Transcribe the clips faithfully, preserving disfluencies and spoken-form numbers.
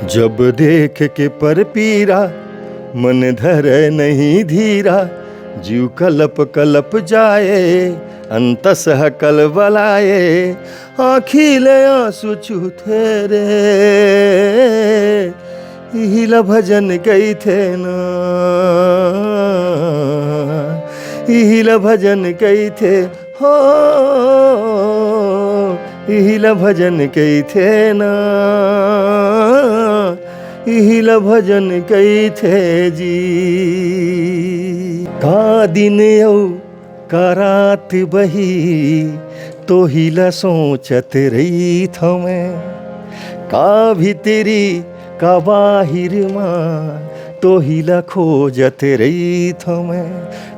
जब देख के पर पीरा, मन धर नहीं धीरा, जीव कलप कलप जाए, अंतस ह कलबलाए, आँखी ले आंसू चूथे रे, इही ल भजन कहिथे ना, इही ल भजन कहिथे हो, इही ल भजन कहिथे ना, इही ल भजन कहिथे जी। का दिन अउ का रात बही, तोही ल सोचत रहिथँव मैं। का भीतरी, का बाहिर मा, तोही ल खोजत रहिथँव मैं।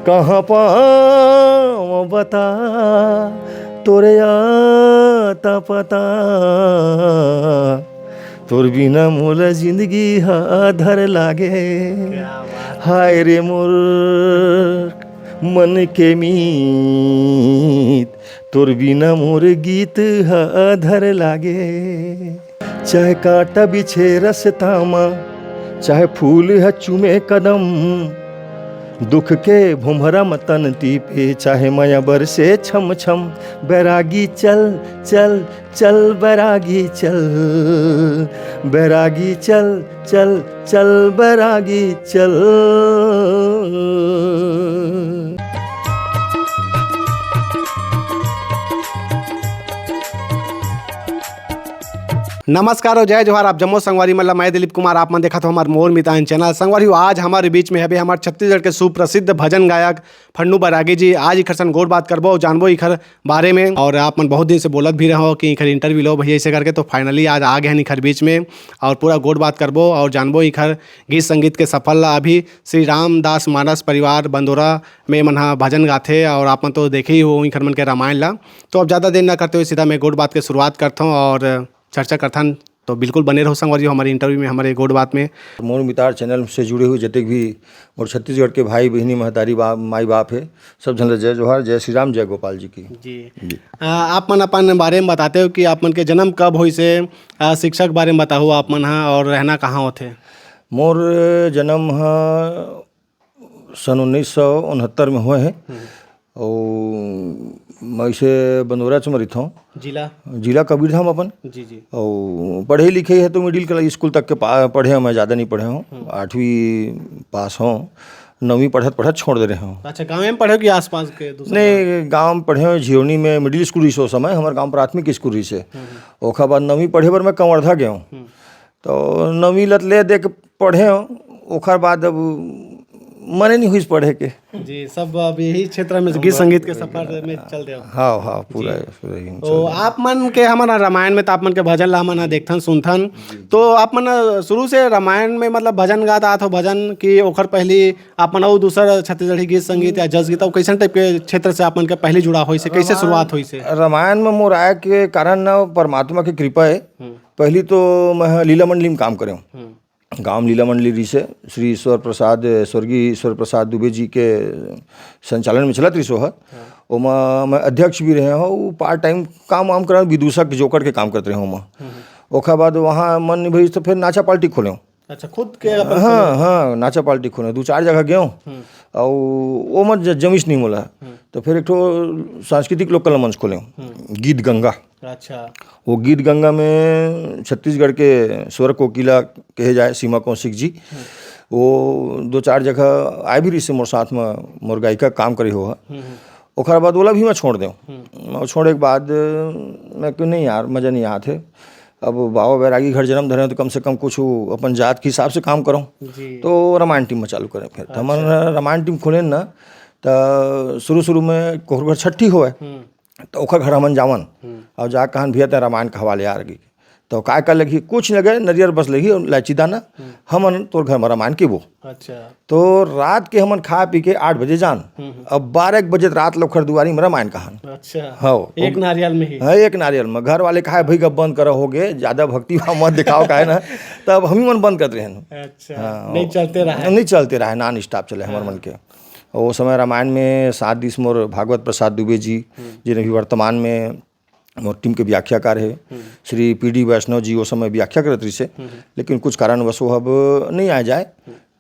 कहाँ पाँव बता, तोरे आता पता। तोर बिना मोला जिंदगी ह अधर लागे। क्या बात। हाय रे मोर मन के मीत, तोर बिना मोर गीत ह अधर लागे। चाहे कांटा बिछे रस्ता म, चाहे फूल ह चूमे कदम, दुख के भुमरा म तन तीपे, चाहे मया बरसे छम छम। बैरागी चल, चल, चल बैरागी चल, बैरागी चल, चल, चल बैरागी चल। नमस्कार और जय जोहार, आप जम्मो संगवारी मन ला मैं दिलीप कुमार, आप मन देखत हो हमर मोर मितान चैनल। संगवारी हो, आज हमारे बीच में हबे हमर छत्तीसगढ़ के सुप्रसिद्ध भजन गायक फन्नू बैरागी जी। आज इखर सन गोठ बात करबो और जानबो इखर बारे में। और आप मन बहुत दिन से बोलत भी रहो कि इखर इंटरव्यू लो भैया ऐसे करके, तो फाइनली आज आ गए हैं इखर बीच में और पूरा गोठ बात करबो और जानबो इखर गीत संगीत के सफर ला। अभी श्री रामदास मानस परिवार बंदोरा में मन ह भजन गाथे और आप मन तो देखे ही हो इखर मन के रामायण ला। तो अब ज़्यादा देर ना करते हुए सीधा मैं गोठ बात के शुरुआत करता हूँ और चर्चा करथन। तो बिल्कुल बने रहो संगवारी हो हमारे इंटरव्यू में, हमारे गोठ बात में। मोर मितान चैनल से जुड़े हुए जतेक भी मोर छत्तीसगढ़ के भाई बहिनी महतारी बा-, माई बाप हे, सब झन ला जय जोहार, जय श्री राम, जय गोपाल जी की। जी। जी। आ, आप मन अपन बारे में बताते हो कि आप मन के जन्म कब होइस हे, आ, शिक्षा के बारे में बताओ आप मन हा, और रहना कहाँ होथे? मोर जन्म ह सन उन्नीस सौ उनहत्तर में होय हे। हम्म। अउ मैं इसे बंदोराच म रहिथौं। जिला? जिला कबीरधाम अपन। जी, जी। अउ पढ़े लिखे हे तो मिडिल क्लास स्कूल तक के पा-, पढ़े हौं, मैं ज़्यादा नहीं पढ़े हौं। हम्म। आठवीं पास हौं, नवीं पढ़त पढ़त छोड़ दे रहे हौं। अच्छा, गाँव में पढ़े हो कि आसपास के दूसरा नहीं, गाँव? गाँव में पढ़े हौं, झिरोनी में मिडिल स्कूल रहिस ओ समय, हमर गाँव प्राथमिक स्कूल रहिस हे। हम्म, हम्म। ओखर बाद नवीं पढ़े बर मैं कंवरधा गए हौं। हम्म। तो नवीं लत ले दे के पढ़े हौं, ओखर बाद अब मने नहीं हुई पढ़े के। जी, सब अब यही क्षेत्र में गीत संगीत के सफर में चल दे हो। हाँ, हाँ, पूरा जी। पूरा ही तो चल रहा है। आप मन के हमन रामायण में तो आप मन के भजन ला हमन ह देखथन, सुनथन। जी। तो आप मन शुरू से रामायण में मतलब भजन गात आत हो, भजन कि ओखर पहली आप मन अउ दूसर छत्तीसगढ़ी गीत संगीत या जस गीत, अउ कैसन टाइप के क्षेत्र से आप मन के पहली जुड़ाव होइस हे, कैसे रामायण, शुरुआत होइस हे? रामायण में मोर आए के कारण न परमात्मा के कृपा हे। हम्म। पहली तो मैं ह लीला मंडली में काम करे हौं। हम्म। गांव में लीला मंडली रहिस हे, श्री ईश्वर प्रसाद, स्वर्गीय ईश्वर प्रसाद दुबे जी के संचालन में चलत रहिस ओह। हाँ। ओमा मैं अध्यक्ष भी रहे हौं, वो पार्ट टाइम काम वाम करत, विदूषक जोकर के काम करत रहे हौं ओमा। हम्म। ओखर बाद वहाँ मन नहीं भरिस तो फिर नाचा पार्टी खोले हौं। अच्छा, खुद के अपन हाँ, खोले? हाँ, नाचा पार्टी खोले हौं, दू चार जगह गए हौं। हम्म। अउ ओमा ज-, जमिस नहीं मोला। हम्म। तो फिर एक ठो सांस्कृतिक लोकल मंच खोले हौं, हम्म। गीत गंगा। अच्छा। वो गीत गंगा में छत्तीसगढ़ के स्वर कोकिला कहे जाए सीमा कौशिक जी, हम्म। वो दो चार जगह आए भी रहिस हे मोर साथ में, मोर गायिका काम करे हो। हम्म, हम्म। ओकर बाद ओला भी मैं छोड़ देव। हम्म। और छोड़े के बाद मैं क्यों नहीं यार, मजा नहीं आत हे। अब बाबा बैरागी घर जन्म धरे तो कम से कम कुछ अपन जात के हिसाब से काम करो। जी। तो रामायण टीम में चालू करें फिर। तो हमन अच्छा। रामायण टीम खोलेन ना, तो शुरू शुरू में कोहर घर छठी होए। हम्म। तो ओखर घर हमन जावन हम्म। और जा कहन, "भैया, ते रामायण कहवा ले आ रही।" तो काय का लगी, कुछ न गए, नरियर बस लगी और इलायची दाना, हम्म। हमन तोर घर में रामायण केबो। अच्छा। तो रात के हमन खा पी के आठ बजे जान, हम्म। अब बारह एक बजे रात लोखर दुआरी में रामायण कहन। अच्छा। हाँ, एक नारियल में ही? हाँ, एक नारियल में। घर वाले कहा, "भाई, अब बंद करो, हो गए, ज्यादा भक्ति भाव मत दिखाओ," काहे ना, तब हम ही मन बंद करते रहे। अच्छा, हाँ, नहीं चलते रहा है। नहीं चलते रहा है, नॉन स्टॉप चले हमारे हाँ। मन के। और वो समय रामायण में साथ दिस मोर भागवत प्रसाद दुबे जी, हम्म। जिन्हें भी वर्तमान में मोर टीम के व्याख्याकार हे श्री पी डी वैष्णव जी, वो समय व्याख्या करत रहिसे, लेकिन कुछ कारणवश वो अब नहीं आ जाए।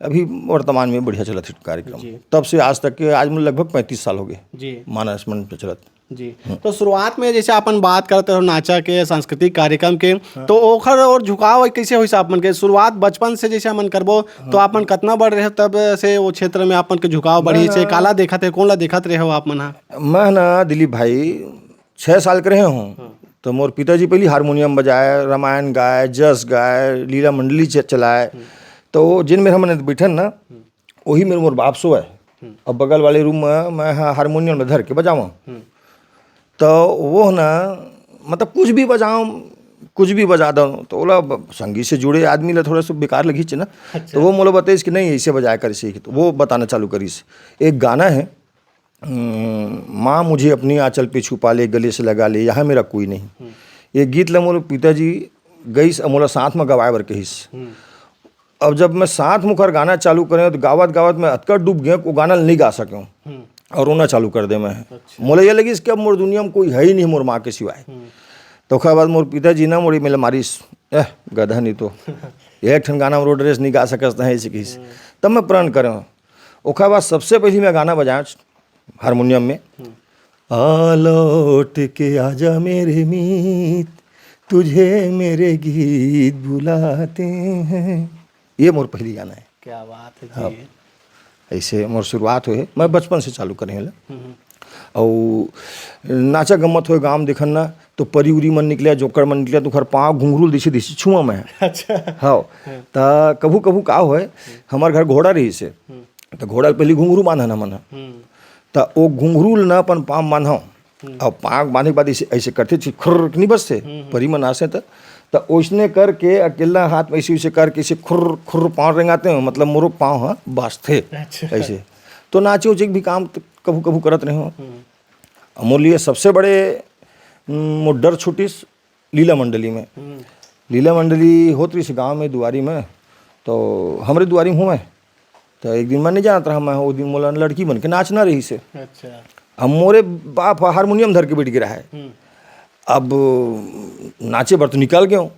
अभी वर्तमान में बढ़िया चलत हे कार्यक्रम। तब से आज तक के, आज मोला लगभग पैंतीस साल हो गए जी। मानस मंच पे चलत। जी। तो शुरुआत में जैसे अपन बात करते हो नाचा के, सांस्कृतिक कार्यक्रम के, तो ओखर और झुकाव कैसे होइस आप मन के? शुरुआत बचपन से जैसे हमन करबो, तो आप मन कतना बड़ रहे तब से वो क्षेत्र में आप मन के झुकाव बढ़िस हे? काला देखत हे, कौन ला देखत रहे हो आप मन हा? मैं ना, दिलीप भाई, छः साल के रहे हूँ, तो मोर पिताजी पहली हारमोनियम बजाए, रामायण गाए, जस गाए, लीला मंडली च-, चलाए। तो वो जिन मेर हमन बैठन ना, वही मेर मोर बाप सोए। अब बगल वाले रूम में मैं हा-, हारमोनियम में धर के बजाऊँ। तो वो ना, मतलब, कुछ भी बजाऊँ, कुछ भी बजा दूँ, तो ओला ब-, संगीत से जुड़े आदमी ला थोड़ा सा बेकार लगिस ना। तो वो मोला बताइस कि नहीं, ऐसे बजाया कर, सीख। तो वो बताना चालू करिस। एक गाना है, हम्म, माँ मुझे अपनी आंचल पे छुपा ले, गले से लगा ले, यहाँ मेरा कोई नहीं। ये गीत ला मोर पिताजी गइस, अउ मोला साथ में गवाए बर कहिस। अब जब मैं साथ मुखर गाना चालू करे, तो गावत गावत मैं अतका डूब गया, वो गाना नहीं गा सके। और रोना चालू कर दे मैं। मोला ये लगिस कि अब मोर दुनिया में कोई है ही नहीं मोर माँ के सिवाय। तो ओकर बाद मोर पिताजी ना मोड़ी मेला मारिस, "एह, गधा नहीं तो।" एक ठन गाना में रोड रेस नहीं गा सकस, तहें ऐसे कहिस। तब मैं प्रण करे। ओकर बाद सबसे पहली मैं गाना बजाए हारमोनियम में, "आ लौट के आजा मेरे मीत, तुझे मेरे गीत बुलाते हैं।" ये मोर पहली गाना है। क्या बात है जी। ऐसे मोर शुरुआत होए, मैं बचपन से चालू करे हँव। अउ नाचा गम्मत होए गाँव में देखन ना, तो परी उरी मन निकले, जोकर मन निकले, तो ओकर पाँव घुंघरू ल दिसे दिसे छुआ मैं। अच्छा। हाँ। त कभू कभू का होए, हमर घर घोड़ा रहिसे, त घोड़ा ल पहली घुंघरू बांधन हमन ह। त ओ घुंघरू ल ना अपन पाँव म बांधव, अउ पाँव बांधे के बाद ऐसे, ऐसे करथे, ऐसे खुर्र के नहीं बजथे, परी मन आसे त, त ओइसने करके अकेला हाथ में ऐसे, ऐसे करके ऐसे खुर्र, खुर्र पाँव रेंगाते हैं, मतलब मोरो पाँव ह बाजथे। अच्छा। ऐसे। तो नाचे उचे के भी काम त कभू, कभू करत रहे हँव। अउ मोर लिए सबसे बड़े, उम, मोर डर छुटिस लीला मंडली में। लीला मंडली होत रहिस गाँव में दुआरी में, तो हमरे दुआरी में होवय। तो एक दिन मैं नहीं जानत रहा, मैं वो दिन मोला लड़की बन के नाचना रहिसे। अच्छा। अब मोरे बाप ह हारमोनियम धर के बैठ गे रहा है। अब नाचे बर तो निकल गए हँव।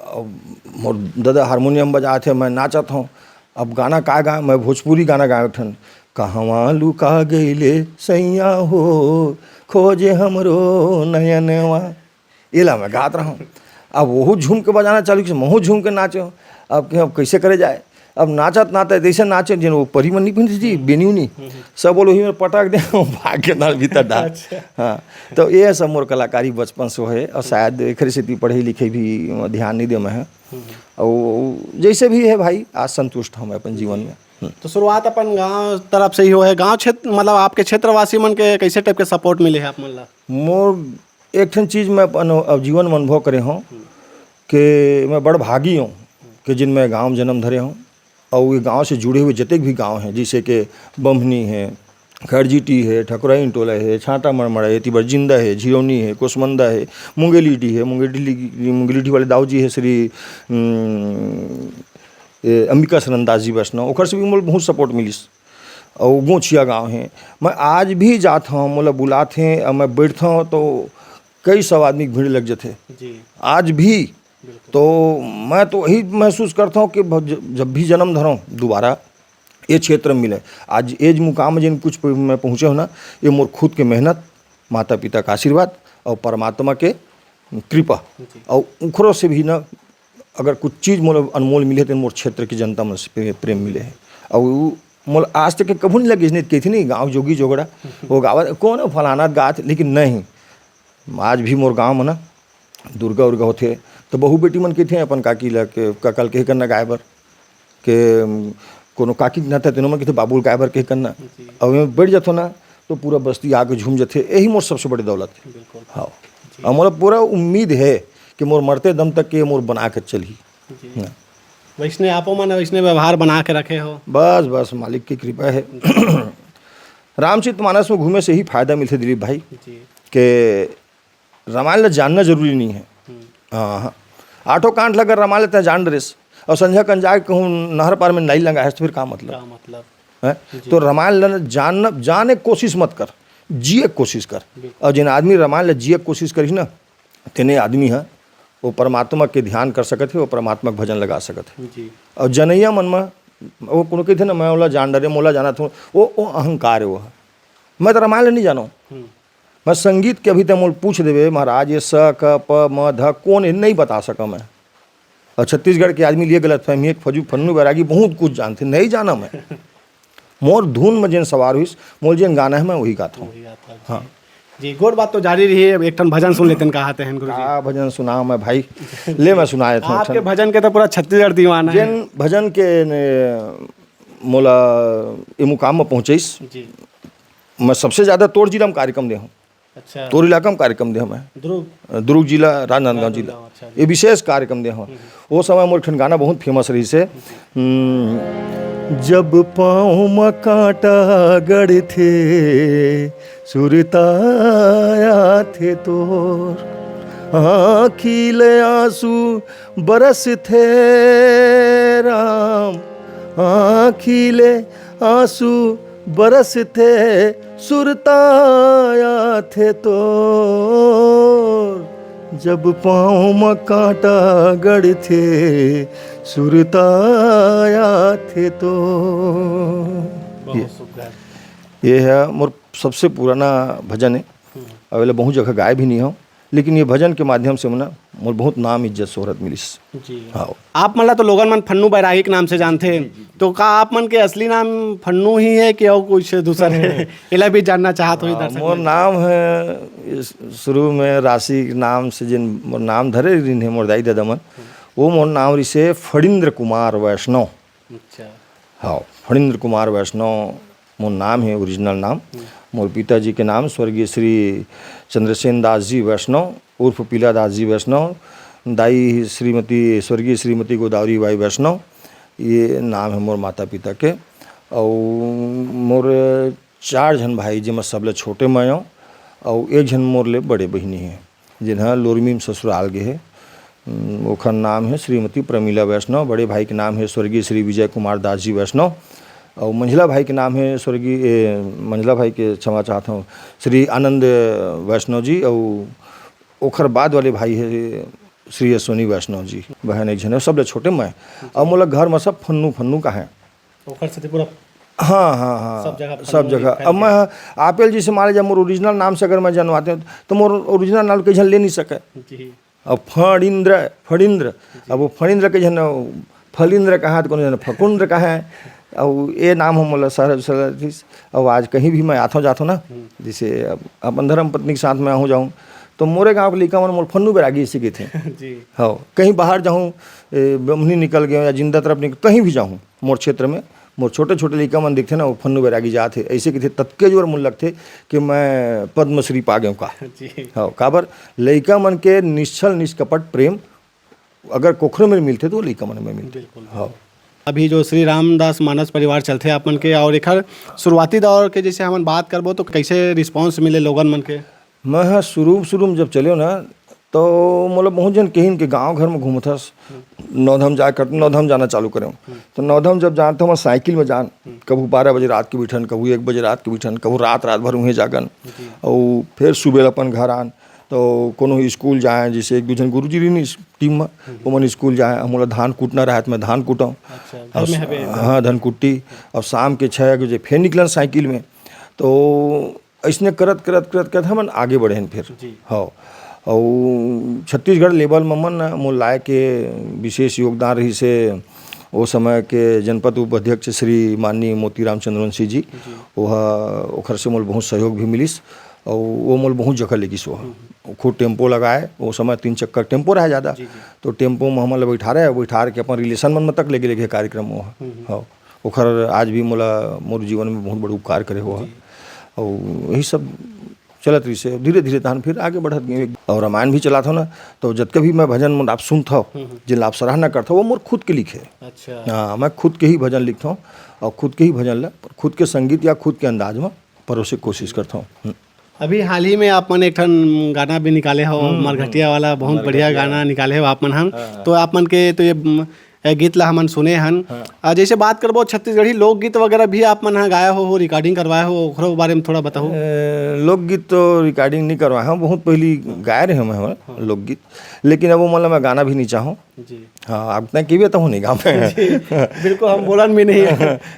अब मोर दादा हारमोनियम बजात हे, मैं नाचत हँव। अब गाना का गाए, मैं भोजपुरी गाना गाए एक ठन, "कहवा लुका गइले सैया हो, खोजे हमरो नयनवा।" एला मैं गात रहँव। अब वहू झूम के बजाना चालू किस, महूँ झूम के नाचेंव। अब के, अब कैसे करे जाए? अब नाचत नाचत जैसे नाचे, जिन वो परी मन नहीं पिंधे जी, बेनी उनी, सब बोलो ही में पटक दे, भाग के नाल भीतर डाल। अच्छा। हाँ, तो ये सब मोर कलाकारी बचपन से है, और शायद एकरे सेती पढ़े लिखे भी ध्यान नहीं दे मैं है। और जैसे भी है भाई, आज संतुष्ट हूँ मैं अपन जीवन में। हम्म। तो शुरुआत अपन गांव तरफ से ही हो है, गांव क्षेत्र, मतलब आपके क्षेत्रवासी मन के कैसे टाइप के सपोर्ट मिले है आप मन ला? मोर एक ठन चीज मैं अपन अब जीवन में अनुभव करे हूँ कि मैं बड़ भागी हूँ कि जिन मैं गांव में जन्म धरे हूँ, और ये गांव से जुड़े हुए जतेक भी गांव हैं, जैसे कि बम्हनी है, खरजीटी है, ठकुराइन टोला है, छांटा मड़मड़ा है, तिबरजिंदा है, झिरौनी है, कोसमंदा है, मुंगेलीटी है, मुंगेली, मुंगेलीटी वाले दाऊ जी है श्री, उम, ए, अंबिका शरण दास जी वैष्णव, ओकर से भी मोला बहुत सपोर्ट मिलिस। और गोंछिया गांव है, मैं आज भी जात हूँ, मोला बुलात हैं, और मैं बैठता हूँ तो कई सौ आदमी की भीड़ लग जाते। जी। आज भी। बिल्कुल। तो मैं तो वही महसूस करता हूँ कि भ-, ज-, जब भी जन्म धरो दोबारा ये क्षेत्र में मिले। आज एज मुकाम में जिन कुछ प-, मैं पहुँचे हूँ ना, ये मोर खुद के मेहनत, माता पिता का आशीर्वाद और परमात्मा के कृपा। जी। और उखरो से भी ना, अगर कुछ चीज मोला अनमोल मिले, तो मोर क्षेत्र के जनता मन से प्रे-, प्रेम मिले है। और उ मोला आज तक के कभू नहीं लगे, इसने कही थी नहीं, गाँव जोगी जोगड़ा, वो गावत, कौन है फलाना गात, लेकिन नहीं, आज भी मोर गाँव में ना दुर्गा उर्गा होथे, तो बहू बेटी मन कहिथे अपन काकी ला के, "कका ल कहे करना गाय बर," के, उम, कोनो काकी के नाता तेनो मन कहिथे, "बाबू ल गाय बर कहे करना।" जी। अब मैं बैठ जाथो ना, तो पूरा बस्ती आके झूम जाथे, यही मोर सबसे बड़े दौलत है। बिल्कुल। हाँ। जी। और मोला पूरा उम्मीद है कि मोर मरते दम तक के मोर बना के चलही। जी। हाँ। वैसने आपो मन वैसने व्यवहार बना के रखे हो। बस, बस, मालिक की कृपा है। रामचरित मानस में घूमे से ही फायदा मिलथे दिलीप भाई, जी। के रामायण ला जानना जरूरी नहीं है। हम्म। हाँ, हाँ। आठों कांड ला अगर रामायण ला तैं जान डरेस, और संझा कन जाके कहूँ नहर पार में नाई लंगाए, तो फिर का मतलब? का मतलब? हैं? जी। तो रामायण ला जानना, जाने के कोशिश मत कर, जिए के कोशिश कर। बिल्कुल। और जिन आदमी रामायण ला जिए के कोशिश करिस ना, तेने आदमी ह, वो परमात्मा के ध्यान कर सकत हे, वो परमात्मा के भजन लगा सकत हे। जी। अउ जनइया मन म, वो कोनो कहिथे ना, "मैं ओला जान डरे, मोला जानत हूँ", वो, वो अहंकार हे वो ह। मैं तो रामायण ल नहीं जानव। हम्म। मैं संगीत के अभी तक मोल पूछ देबे महाराज, ये स, क, प, म, ध, कौन हे, नहीं बता सकव मैं। अउ छत्तीसगढ़ के आदमी लिए गलतफहमी हे, फजू फन्नू बैरागी बहुत कुछ जानथे, नहीं जानव मैं। मोर धुन में जेन सवार होइस, मोर जेन गाना हे, मैं वही गात हूँ। वही गात हूँ, हाँ। जी। जी, गोठ बात तो जारी रही है, एक ठन भजन सुन लेते हैं, कहा थे गुरु जी। का भजन सुनाव मैं भाई? ले मैं सुना देत हूँ एक आपके ठन। भजन के तो पूरा छत्तीसगढ़ दीवाना है। जेन भजन के ने मोला ए मुकाम में पहुँचइस, जी। मैं सबसे ज्यादा तोर जिला में कार्यक्रम दे हूँ। अच्छा। तोर इलाका में कार्यक्रम दे हूँ मैं। दुर्ग? दुर्ग जिला, राजनांदगांव जिला। राजनांदगांव, अच्छा जी। ये विशेष कार्यक्रम दे हूँ। हम्म। वो समय मोर एक ठन गाना बहुत famous रहिस हे। हम्म, जब पाँव म कांटा गड़थे, सुरता आथे तोर, आँखी ले आंसू बरसथे राम, आँखी ले आंसू बरसथे, सुरता आथे तोर, जब पाँव म कांटा गड़थे, सुरता आथे तोर। बहुत ये, सुंदर। ये है मोर सबसे पुराना भजन है। हम्म। अब एला बहुत जगह गाए भी नहीं हूँ, लेकिन ये भजन के माध्यम से मना मोर बहुत नाम इज्जत शोहरत मिलिस। जी। हाँ। आप मन ला तो लोगन मन फन्नू बैरागी के नाम से जानथे, जी, जी, जी। तो का आप मन के असली नाम फन्नू ही है कि अउ कुछ दूसर है? एला भी जानना चाहत होही हाँ, दर्शक मोर मन। नाम है, इस, शुरू में राशि के नाम से जिन मोर नाम धरे रिहिन हे मोर दाई ददा मन, हम्म। वो मोर नाम रिहिस हे फणींद्र कुमार वैष्णव। अच्छा। हाँ, फणींद्र कुमार वैष्णव मोर नाम है, original नाम। हम्म। मोर पिताजी के नाम स्वर्गीय श्री चंद्रसेन दास जी वैष्णव उर्फ पीला दास जी वैष्णव, दाई श्रीमती, स्वर्गीय श्रीमती गोदावरी बाई वैष्णव, ये नाम है मोर माता पिता के। अउ मोर चार झन भाई, जेमा सबले छोटे मैं हूँ, अउ एक झन मोर ले बड़े बहिनी है। जेन ह लोरमी म ससुराल गे हे। उम, ओखर नाम हे श्रीमती प्रमिला वैष्णव, बड़े भाई के नाम हे स्वर्गीय श्री विजय कुमार दास जी वैष्णव, अउ मंझला भाई के नाम हे स्वर्गीय, ए, मंझला भाई के क्षमा चाहत हूँ, श्री आनंद वैष्णव जी, अउ ओखर बाद वाले भाई हे श्री अश्विनी वैष्णव जी, बहन एक झन हे, सबले छोटे मैं। अउ मोला घर म सब फन्नू, फन्नू कहें। ओकर सेती पूरा हाँ, हाँ, हाँ, सब जगह सब फन्नू जगह। लिखाए अब के। मैं, आप एला जैसे मान लीजिए, मोर original नाम से अगर मैं जनवाते हूँ, तो मोर original नाम कई झन ले नहीं सके। जी। अब फणींद्र, फणींद्र, जी। अब वो फणींद्र के झन फलिंद्र कहा, तो कोनो झन फकुंद्र कहा। अब ये नाम हम मोला सरल, सरल चीज। अब आज कहीं भी मैं आथों जाथों ना, हम्म। जैसे अब अपन धर्म पत्नी के साथ में आहूँ जाऊँ, तो मोरे गाँव के लइका मन मोर फन्नू बैरागी इसे कहिथे। जी। हाँ, कहीं बाहर जाऊँ, ए, बमनी निकल गए या जिंदा तरफ निकल, कहीं भी जाऊँ, मोर क्षेत्र में मोर छोटे-छोटे लइका मन दिखथे ना, वो फन्नू बैरागी जात हे, अइसे कहिथे, ततके जोर मोला लगथे कि मैं पद्मश्री पा गेंव का। जी। हाँ, काबर लइका मन के निश्छल निष्कपट प्रेम अगर कोखरो में मिलथे, तो वो लइका मन में मिलथे। बिल्कुल। हाँ। अभी जो श्री रामदास मानस परिवार चलथे आप मन के, और एखर शुरुआती दौर के जैसे हमन बात करबो, तो कैसे response मिले लोगन मन के? मैं ह शुरू, शुरू में जब चलेव ना, तो मोला बहुत झन कहिन के गाँव घर में घूमथस, हम्म। नौधम जाए कर, नौधम जाना चालू करेंव। हम्म। तो नौधम जब जान, तो मैं साइकिल में जान, हम्म। कभू बारह बजे रात के बैठन, कभू एक बजे रात के बैठन, कभू रात, रात भर उहें जागन। जी। अउ फिर सुबह अपन घर आन, तो कोनो स्कूल जाए, जैसे एक दू झन गुरुजी रहिन इस टीम में, हम्म। ओमन स्कूल जाए, मोला धान कूटना रहे, तो मैं धान कूटंव। अच्छा, घर में हवे? हाँ, धनकुट्टी। अब शाम के छः बजे फिर निकलन साइकिल में। तो अइसने करत, करत, करत, करत हमन आगे बढ़ेन फिर। जी। हव। अउ छत्तीसगढ़ level म मन मोर लाए के विशेष योगदान रहिस हे ओ समय के जनपद उपाध्यक्ष श्री माननीय मोतीराम चंद्रवंशी जी। जी। ओह, ओखर से मोला बहुत सहयोग भी मिलिस। अउ वो मोला बहुत जगह ले गिस ओह। हम्म। वो खुद टेम्पो लगाए, ओ समय तीन चक्का टेम्पो रहे ज़्यादा। जी, जी। तो टेम्पो म हमन ल बैठारे, बैठार के अपन relation मन म तक लेगे, लेगे कार्यक्रम ओह। हम्म। हव। ओखर आज भी मोला मोर जीवन में बहुत बड़ा उपकार करे हो। जी। अउ यही सब चलत रहिस हे, धीरे-धीरे तहन फिर आगे बढ़त गए। अउ रामायण भी चलाथव ना, तो जतका भी मैं भजन मन आप सुनथव, हम्म, हम्म। जेन ला आप सराहना करथव, वो मोर खुद के लिखे। अच्छा। हाँ, मैं खुद के ही भजन लिखथव अउ खुद के ही भजन ला खुद के संगीत या खुद के अंदाज में परोसे के कोशिश करथव। हम्म। अभी हाल ही में आप मन एक ठन गाना भी निकाले हव, हम्म, मरघटिया हम्म। वाला, बहुत मरघटिया। बढ़िया गाना निकाले हव आप मन ह। हाँ, हाँ। तो आप मन के तो ये, म, ए, गीत ला हमन सुने हन। हाँ। अ, जैसे बात करबो छत्तीसगढ़ी लोकगीत वगैरह भी आप मन ह गाए हो, हो recording करवाए हो, ओखरो बारे में थोड़ा बताओ। ए, लोकगीत तो recording नहीं करवाए हन, बहुत पहली गाए रहे हन हमर हाँ। लोकगीत, लेकिन अब वो मतलब मैं गाना भी नहीं चाहूँ। जी। हाँ, अब तैं कहिबे तो नहीं गाँव में। जी, बिल्कुल हम बोलन भी नहीं।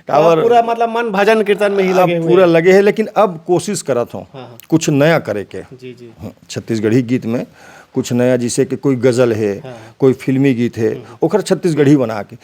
काबर पूरा मतलब मन भजन कीर्तन में ही अब लगे हुए पूरा हैं। लगे है, लेकिन अब कोशिश करत हूँ हाँ, हाँ। कुछ नया करे के। जी, जी। हम्म, छत्तीसगढ़ी गीत में कुछ नया, जैसे कि कोई गजल है, हाँ। कोई फिल्मी गीत है, हम्म। ओकर छत्तीसगढ़ी बना के,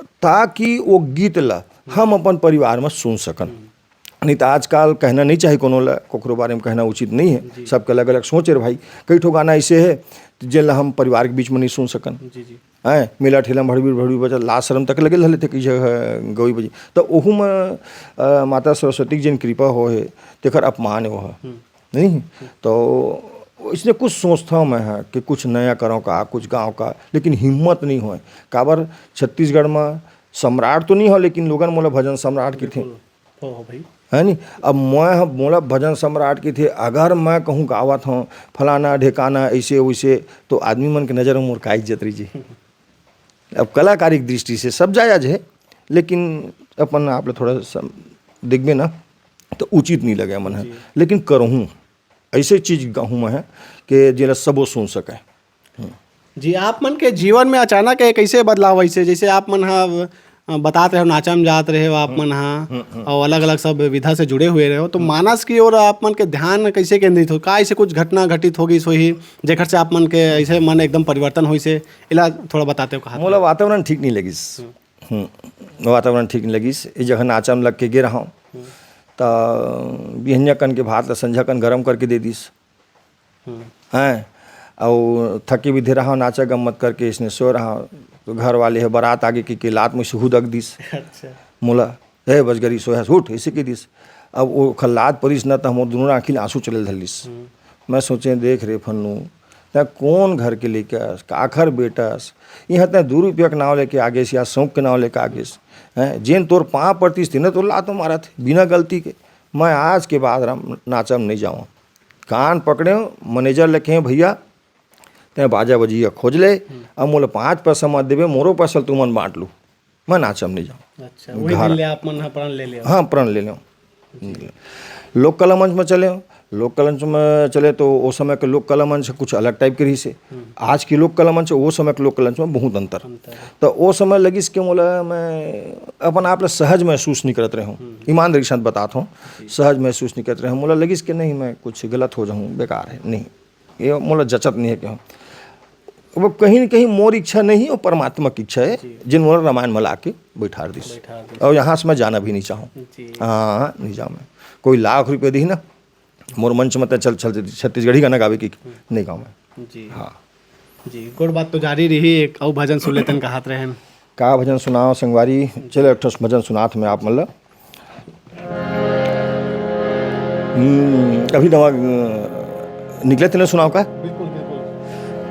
ताकि वो गीत ला हम अपन परिवार में सुन सकन। हम्म। नहीं तो आजकल कहना नहीं चाहिए कोनो ला, कोकरो बारे में कहना उचित नहीं है। जी। सबके अलग-अलग सोच है भाई। कई ठो गाना ऐसे है, जेन ला हम परिवार के बीच में नहीं सुन सकन। जी, जी। हैं, मेला ठेला में भड़बीर भड़बीर बजा, लाज शरम तक लगे रहले थे कि यह गवई बजी। तो ओहू में, अ, माता सरस्वती के जेन कृपा हो है, तेकर अपमान वो है। हम्म। नहीं? तो इसने कुछ सोचता मैं है कि कुछ नया करो का, कुछ गाँव का, लेकिन हिम्मत नहीं होए। काबर छत्तीसगढ़ में सम्राट तो नहीं हो, लेकिन लोगन मोला भजन सम्राट की थे। बिल्कुल। हो, हो भाई। है नी? अब मैं ह-, मोला भजन सम्राट की थे, अगर मैं कहूँ गावत हूँ फलाना ढेकाना ऐसे वैसे, तो आदमी मन के नज़र में मोर का इज्जत रही जी। अब कलाकारी की दृष्टि से सब जायज है, लेकिन अपन आप ला थोड़ा सा देखबे ना, तो उचित नहीं लगे मन है। जी। लेकिन करहूँ, ऐसे चीज गाहूँ मैं है कि जेला सबो सुन सके। हम्म। जी, आप मन के जीवन में अचानक एक ऐसे बदलाव ऐसे, जैसे आप मन ह, अ, बतात रहे हो, नाचा में जात रहे हो आप हम्म। मन ह, हम्म, हम्म। और अलग-अलग सब विधा से जुड़े हुए रहे हो, तो हम्म। मानस की ओर आप मन के ध्यान कैसे केंद्रित हो? का ऐसे कुछ घटना घटित हो गई होही, जेकर से आप मन के ऐसे मन एकदम परिवर्तन होइस हे? एला थोड़ा बताते हो कहा मोला था। वातावरण ठीक नहीं लगिस। हम्म। हम्म, वातावरण ठीक नहीं लगिस। ए जगह नाचा में लग के गे रहा हूँ। हम्म। त बिहनिया कन के भात ला संझा कन गरम करके दे दिस। हम्म। हैं, अउ थके बिधे रहा हूँ, नाचा गम्मत करके इसने सो रहा हूँ। तो घर वाले है बारात आगे के, के लात में से हुदक दिस। अच्छा। मोला, "ए बजगरी सोया से उठ," ऐसे कह दिस। अब वो खल्लाद परिस न त हमर दोनों आँखी ले आंसू चले धर लिस। हम्म। मैं सोचे, "देख रे फन्नू, तैं कौन घर के लइका अस, काखर बेटा अस, इहाँ तैं दू रुपया के नाव लेके आगेस या सौंक के नाव लेके आगेस, हैं? जेन तोर पाँव परतिस तेने तोर लात मारत हे, बिना गलती के। मैं आज के बाद राम नाचा में नहीं जावं।" कान पकड़े, मैनेजर लेके, "भैया, तैं बाजा बजिया खोज ले, हम्म। अब मोला पाँच पैसा मत देबे, मोरो पैसा तुमन बांट लू।" मैं नाचा में नहीं जावं। अच्छा, वही घर दिन ले आप मन ह प्रण ले लेव। हाँ, प्रण ले लेव। जी। लोक कला मंच में चले, लोक कला मंच में चले तो ओ समय के लोक कला मंच कुछ अलग टाइप के रहिस हे। हम्म। आज के लोक कला मंच, ओ समय के लोक कला मंच में बहुत अंतर। अंतर। तो ओ समय लगिस कि मोला मैं अपन आप ला सहज महसूस नहीं करत रहे हूँ। हम्म। ईमानदारी के साथ बतात हूँ, जी। सहज महसूस नहीं करत रहे हूँ। मोला लगिस कि नहीं, मैं कुछ गलत हो जाऊँ, बेकार है, नहीं। ये मोला जचत नहीं है कि हम, अब कहीं न कहीं मोर इच्छा नहीं, वो परमात्मा की इच्छा है, जी। जिन मोला रामायण में ला के बैठार दिस। बैठार दिस। और यहाँ से मैं जाना भी नहीं चाहूँ। जी। हाँ, हाँ, नहीं जाऊँ मैं। कोई लाख रुपये दी ना, मोर मंच में तैं चल, चल, छत्तीसगढ़ी गाना गावे की, हम्म। नहीं गाऊँ मैं। जी। हाँ। जी, गोड़ बात तो जारी रही, एक अउ भजन सुन लेतन कहात रहेन। का भजन सुनाओ संगवारी? चलो, एक ठो भजन सुनात मैं आप मन ल। हम्म, अभी नवा, अ, निकले तेने सुनाओ का? बिल्कुल, बिल्कुल।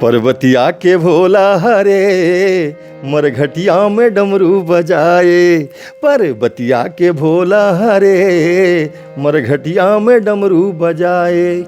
पर्वतिया के भोला हरे, मरघटिया में डमरू बजाए। पर्वतिया के भोला हरे, मरघटिया में डमरू बजाए।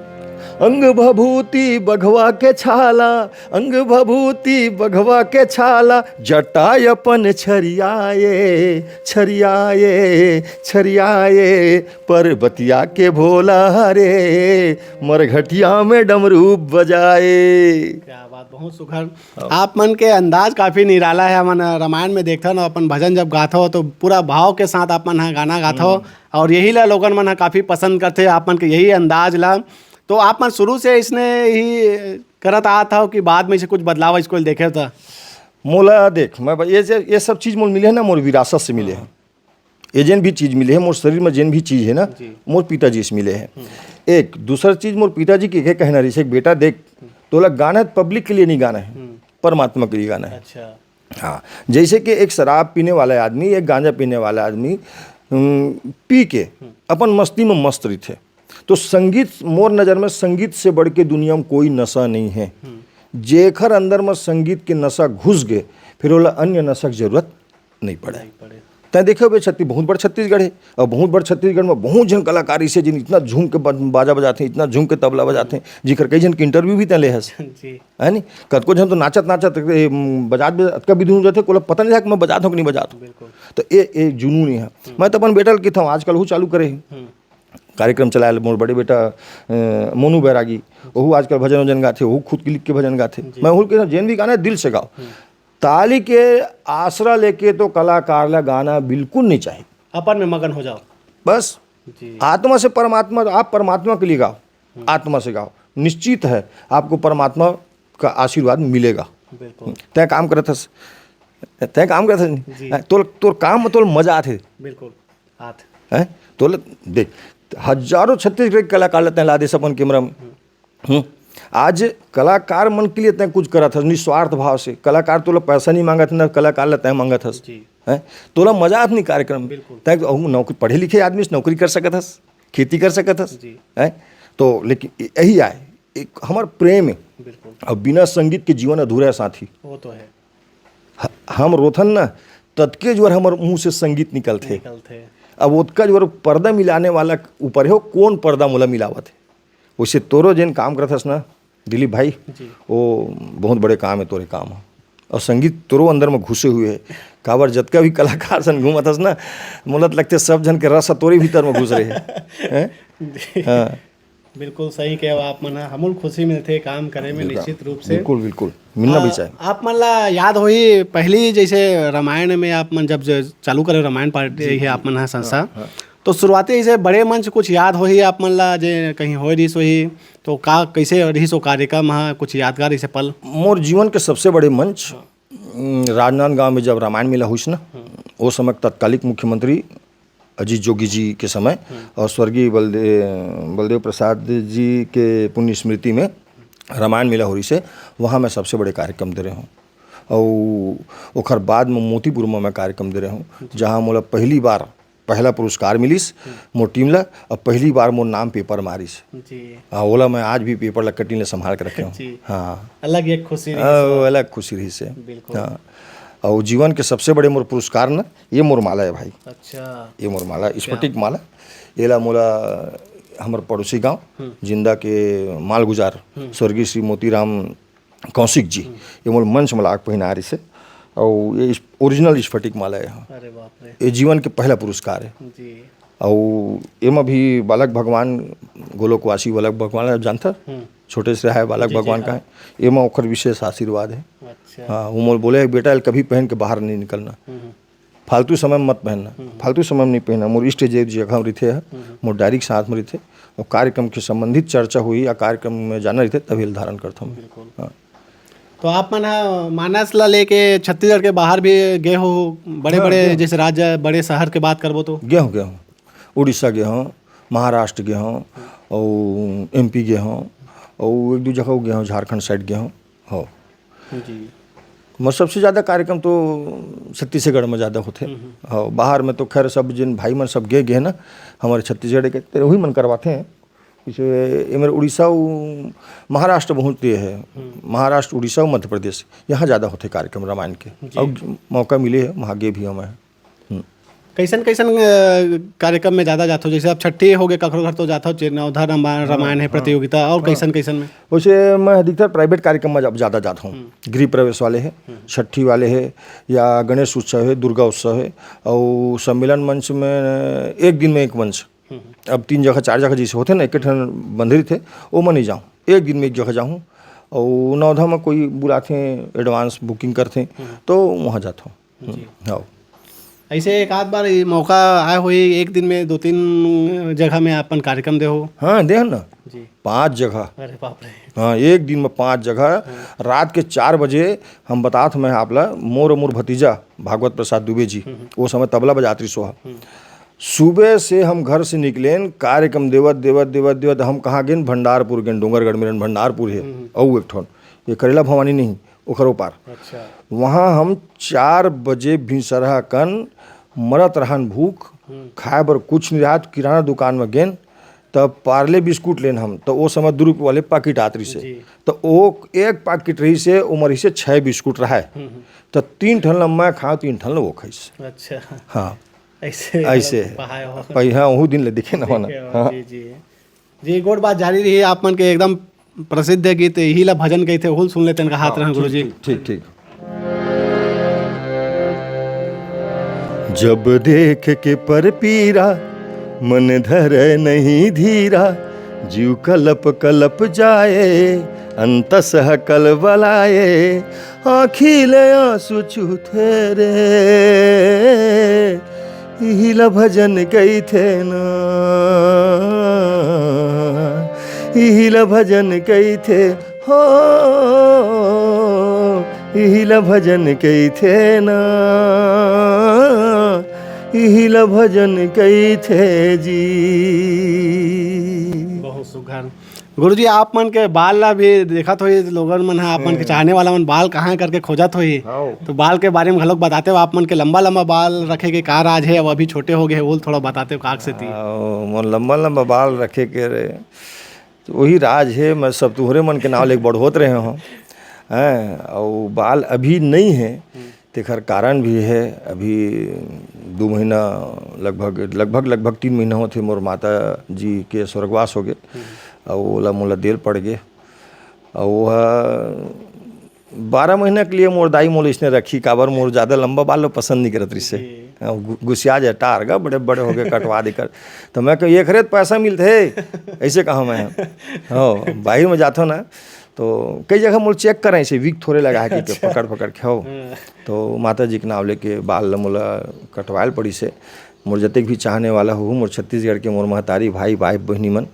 अंग भभूति बघवा के छाला, अंग भभूति बघवा के छाला, जटा अपन छरियाए, छरियाए, छरियाए। पर्वतिया के भोला हरे, मरघटिया में डमरू बजाए। क्या बात, बहुत सुघर। हाँ। आप मन के अंदाज काफी निराला है। हमन रामायण में देखथन, अपन भजन जब गाथो तो पूरा भाव के साथ आप मन ह गाना गाथो, हम्म। और यही ला लोगन मन ह काफी पसंद करथे, आप मन के यही अंदाज ला। तो आप मन शुरू से इसने ही करत आत हव कि बाद में इसे कुछ बदलाव इसको देखे त? मोला देख, मैं ब-, ये जे, ये सब चीज मोला मिले है ना, मोर विरासत से मिले है। हाँ। ये जेन भी चीज मिले है, मोर शरीर में जेन भी चीज है ना, जी। मोर पिताजी से मिले है। हम्म। एक दूसरा चीज, मोर पिताजी के, के कहना रहिस हे, "बेटा देख, हम्म। तोला गाना है, पब्लिक के लिए नहीं गाना है, हम्म। परमात्मा के लिए गाना है।" अच्छा। हाँ, जैसे कि एक शराब पीने वाला आदमी, एक गांजा पीने वाला आदमी, हम्म, पी के हम्म। अपन मस्ती में मस्त रहिथे, तो संगीत, मोर नजर में संगीत से बढ़ के दुनिया में कोई नशा नहीं है। हम्म। जेखर अंदर में संगीत के नशा घुस गए, फिर ओला अन्य नशा की जरूरत नहीं पड़े। नहीं पड़े। तैं देखे होबे, छत्ती-, बहुत बड़ छत्तीसगढ़ हे, अउ बहुत बड़ छत्तीसगढ़ में बहुत झन कलाकार अइसे, जिन इतना झूम के बन-, बाजा बजाथे, इतना झूम के तबला बजाथे, जिकर कई झन के interview भी तैं ले हस, जी। है नी? कतको झन तो नाचत नाचत, ए, म, बजात बजात अतका बिधुन हो जाथे, कोला पता नहीं रहा कि मैं बजात हूँ कि नहीं बजात हूँ। बिल्कुल। तो ए, ए जुनून ये है। हम्म। मैं तो अपन बेटा ल कहिथौं, आजकल वो चालू करे हे। हम्म। कार्यक्रम चलाए ल मोर बड़े बेटा, अ, मोनू बैरागी, ओहू आजकल भजन वजन गाथे, ओहू खुद के लिख के भजन गाथे। जी। मैं ओहू ल कहिथौं, जेन भी गाना हे, दिल से गाओ। हम्म। ताली के आसरा लेके तो कलाकार ला गाना बिल्कुल नहीं चाहिए। अपन में मगन हो जाओ। बस। जी। आत्मा से परमात्मा, आप परमात्मा के लिए गाओ, हम्म। आत्मा से गाओ, निश्चित है आपको परमात्मा का आशीर्वाद मिलेगा। बिल्कुल। तैं काम करत हस, तैं काम करत हस, जी। तोर, तोर काम में तोर मजा आथे। बिल्कुल। आत। हैं? तोला देख, हजारों छत्तीसगढ़ के कलाकार ला तैं ला देस अपन camera में। हम्म। हम्म। आज कलाकार मन के लिए तैं कुछ करत हस, निस्वार्थ भाव से। कलाकार तोला पैसा नहीं मांगत, ना कलाकार ला तैं मांगत हस। जी। हैं? तोला मजा आत नहीं कार्यक्रम में। बिल्कुल। तैं तो नौकरी, पढ़े लिखे आदमी से नौकरी कर सकत हस, खेती कर सकत हस। जी। हैं? तो लेकिन यही आय, एक हमर प्रेम हे। बिल्कुल। अब बिना संगीत के जीवन अधूरा हे साथी। वो तो है। ह-, हम रोथन ना, ततके जोर हमर मुंह से संगीत निकलथे। निकलथे। अब ओतका जोर पर्दा मिलाने वाला ऊपर हे, वो कौन पर्दा मोला मिलावत हे। वैसे तोरो जेन काम करत हस ना, दिलीप भाई, जी। वो बहुत बड़े काम हे तोरे काम ह। अउ संगीत तोरो अंदर में घुसे हुए हे। काबर जतका भी कलाकार सन घूमत हस ना, मोला त लगथे सब झन के रस ह तोरे भीतर में घुस रहे हे। हैं? जी। हाँ। बिल्कुल सही कहे आप मन ह, हमन खुशी मिलथे काम करे में बिल्कुल। निश्चित रूप से। बिल्कुल, बिल्कुल। मिलना भी अ, चाहिए। आप मन ला याद होही पहली जैसे रामायण में आप मन जब ज-, चालू करे रामायण पार्टी हाँ, ये जी। आप मन ह संस्था, हाँ, हाँ। तो शुरुआती जैसे बड़े मंच कुछ याद होही आप मन ला जे कहीं होए रिहिस होही, तो का कैसे रिहिस वो कार्यक्रम ह, कुछ यादगार जैसे पल? मोर जीवन के सबसे बड़े मंच, हाँ। उम, राजनांदगांव में जब रामायण मेला होइस ना, हम्म। वो समय तत्कालिक मुख्यमंत्री अजीत जोगी जी के समय हम्म। और स्वर्गीय बलदे-, बलदेव प्रसाद जी के पुण्य स्मृति में रामायण मेला हो रहिस हे, वहाँ मैं सबसे बड़े कार्यक्रम दे रहे हूँ। और ओखर बाद में मोतीपुर में मैं कार्यक्रम दे रहे हूँ, जी। जहाँ मोला पहली बार पहला पुरस्कार मिलिस हम्म। मोर टीम ला, और पहली बार मोर नाम पेपर में आइस। जी। हाँ, ओला मैं आज भी पेपर ला कटिंग ले संभाल के रखे हूँ। जी। हाँ। अलग एक खुशी रहिस हाँ, वो। वो अलग खुशी रहिस हे। बिल्कुल। हाँ। और जीवन के सबसे बड़े मोर पुरस्कार ना, ये मोर माला हे भाई। अच्छा। ये मोर माला, क्या? स्फटिक माला। एला मोला हमर पड़ोसी गांव, हम्म। जिंदा के मालगुजार, हम्म। स्वर्गीय श्री मोतीराम कौशिक जी, हम्म। ये मोला मंच में लाके पहिनाए रिहिस हे। और ये इस-, original स्फटिक माला हे। अरे बाप रे। ये जीवन के पहला पुरस्कार हे। जी। और एमा भी बालक भगवान गोलोकवासी बालक भगवान ला जानथस? हम्म। छोटे से रहा है बालक जी, जी, भगवान का हाँ। है। एमा ओखर विशेष आशीर्वाद हे। अच्छा। हाँ, वो मोला बोले, "बेटा, कभी पहन के बाहर नहीं निकलना।" हम्म, हम्म। फालतू समय में मत पहनना। हम्म। फालतू समय में नहीं पहनना। मोर इष्ट जे जगह में रहिथे, हम्म। मोर डायरी के साथ में रहिथे, और कार्यक्रम के संबंधित चर्चा होही या कार्यक्रम में जाना रहिथे, तभी धारण करथौं। बिल्कुल। हाँ। तो आप मन ह मानस ला लेके छत्तीसगढ़ के बाहर भी गए हो, बड़े-बड़े हाँ, गए हौं। जैसे राज्य, बड़े शहर के बात करबो तो? गए हौं, गए हौं। उड़ीसा गए हौं, महाराष्ट्र गए हौं, और एमपी गए हौं, और एक दू जगह गए हौं, झारखंड side गए हौं। हो। जी। मोर सबसे ज्यादा कार्यक्रम तो छत्तीसगढ़ में ज्यादा होथे। हम्म, हम्म। हो, बाहर में तो खैर सब जिन भाई मन सब गए, गए ना, हमर छत्तीसगढ़ के, ते वही मन करवाथे। जैसे ये मेरे उड़ीसा अउ महाराष्ट्र बहुत ये है। हम्म। महाराष्ट्र, उड़ीसा अउ मध्य प्रदेश, यहाँ ज्यादा होथे कार्यक्रम रामायण के। जी। अउ मौका मिले हे, वहाँ गे भी हौं मैं। हम्म। कैसन, कैसन, अ, कार्यक्रम में ज्यादा जाथो? जैसे अब छट्ठी हो गए, कखरो घर तो जाथो, जे नवधा रामा-, हाँ, रामायण है, हाँ, प्रतियोगिता, और हाँ। कैसन, कैसन में? वैसे मैं अधिकतर private कार्यक्रम में जा-, ज्यादा जाता हूँ। हम्म। गृह प्रवेश वाले है, हम्म। छट्ठी वाले है, या गणेश उत्सव है, दुर्गा उत्सव है, और सम्मेलन मंच में एक दिन में एक मंच। हम्म। अब तीन जगह, चार जगह जैसे होथे ना, एक ठन बंधरी थे, वो मैं नहीं जाऊँ, एक दिन में एक जगह जाऊँ। और नवधा में कोई बुलाथे, advance booking करथे, हम्म। तो वहाँ जाता हूँ। जी। हम्म, हाँ। ऐसे एक आध बार ये मौका आए होही, एक दिन में दो तीन जगह में अपन कार्यक्रम दे हो? हाँ, दे हो ना। जी। पाँच जगह। अरे बाप रे। हाँ, एक दिन में पाँच जगह। हाँ। रात के चार बजे हम बतात हौं मैं आप ला, मोर, मोर भतीजा भागवत प्रसाद दुबे जी, हम्म, हम्म। वो समय तबला बजात रहिस हे। हम्म। सुबह से हम घर से निकलेन, कार्यक्रम देवत, देवत, देवत, देवत हम कहाँ गेन? भंडारपुर गेन, डोंगरगढ़ में भंडारपुर है। हम्म, हम्म। अउ एक ठन, ये करेला भवानी नहीं, ओखर ओ पार। अच्छा। वहाँ हम चार बजे भिनसरहा कन मरत रहन भूख, हम्म। खाए बर कुछ नहीं रहत, किराना दुकान में गेन, त पार्ले बिस्कुट लेन हम, त ओ समय दू रुपये वाले पाकिट आत रहिसे। जी। त ओ एक पाकिट रहिसे, ओमा रहिसे छै बिस्कुट रहय। हम्म, हम्म। त तीन ठन ल मैं खांव, तीन ठन ल ओ खाइस। अच्छा। हाँ। ऐसे ऐसे। पहाय हो। पहि-, हाँ, ओहू दिन ले देखे न होना। देखे हो, हाँ। जी, जी। जी, गोठ बात जारी रही, आप मन के एकदम प्रसिद्ध गीत इही ला भजन कहिथे, ओहू ल सुन लेतेन, कहात हाँ, रहन ठीक, गुरुजी। ठीक, ठीक, ठीक। जब देख के पर पीरा, मन धरे नहीं धीरा, जीव कलप कलप जाए, अंतस हकल बलाए, आँखी ले आंसू छूथे रे, इही ला भजन कहिथे ना, इही ला भजन कहिथे हो, इही ला भजन कहिथे ना, इही ला भजन कहिथे जी। बहुत सुघर। गुरुजी, आप मन के बाल ला भी देखत होही, लोगन मन ह, आप मन के हम्म। चाहने वाला मन बाल कहाँ करके खोजत होही, हाँ। तो बाल के बारे में घलोक बताते हो। आप मन के लंबा लंबा बाल रखे के का राज हे, अब अभी छोटे हो गए हे, वो थोड़ा बताते हो काक से ती। हाँ, मोर लंबा लंबा बाल रखे के रे, तो वही राज हे, मैं सब तुहरे मन के नाव लेके बढ़ोत रहे हूँ। हैं, अउ बाल अभी नहीं है, हम्म। तेखर कारण भी है, अभी दू महीना लगभग, लगभग, लगभग तीन महीना होत हे, मोर माता जी के स्वर्गवास हो गए, हम्म। अउ ओला मोला देल पड़ गए। अउ वो बारह महीना के लिए मोर दाई मोला इसने रखी, काबर मोर ज़्यादा लंबा बाल लो पसंद नहीं करत रिसे। जी। हाँ, गु-, गुसिया जाए, टार गा, बड़े बड़े हो गए, कटवा दे कर। तो मैं कह, "एकरे तो पैसा मिलते है," ऐसे कहा मैं। हाँ, बाहर में जाता ना, तो कई जगह मोर चेक करें, ऐसे विग थोड़े लगा के, अच्छा। पकड़ पकड़ के, हो। हाँ। तो माता जी के नाम लेके बाल ल मोला कटवायल पड़ी से। मोर जतेक भी चाहने वाला हो, मोर छत्तीसगढ़ के, मोर महतारी, भाई, भाई, बहिनी मन,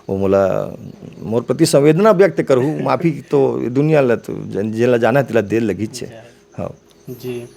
वो मोला, मोर प्रति संवेदना व्यक्त करहु। माफी तो दुनिया ल, तो जन-, जेला जाना, तेला देर लगी छे। हाँ। जी,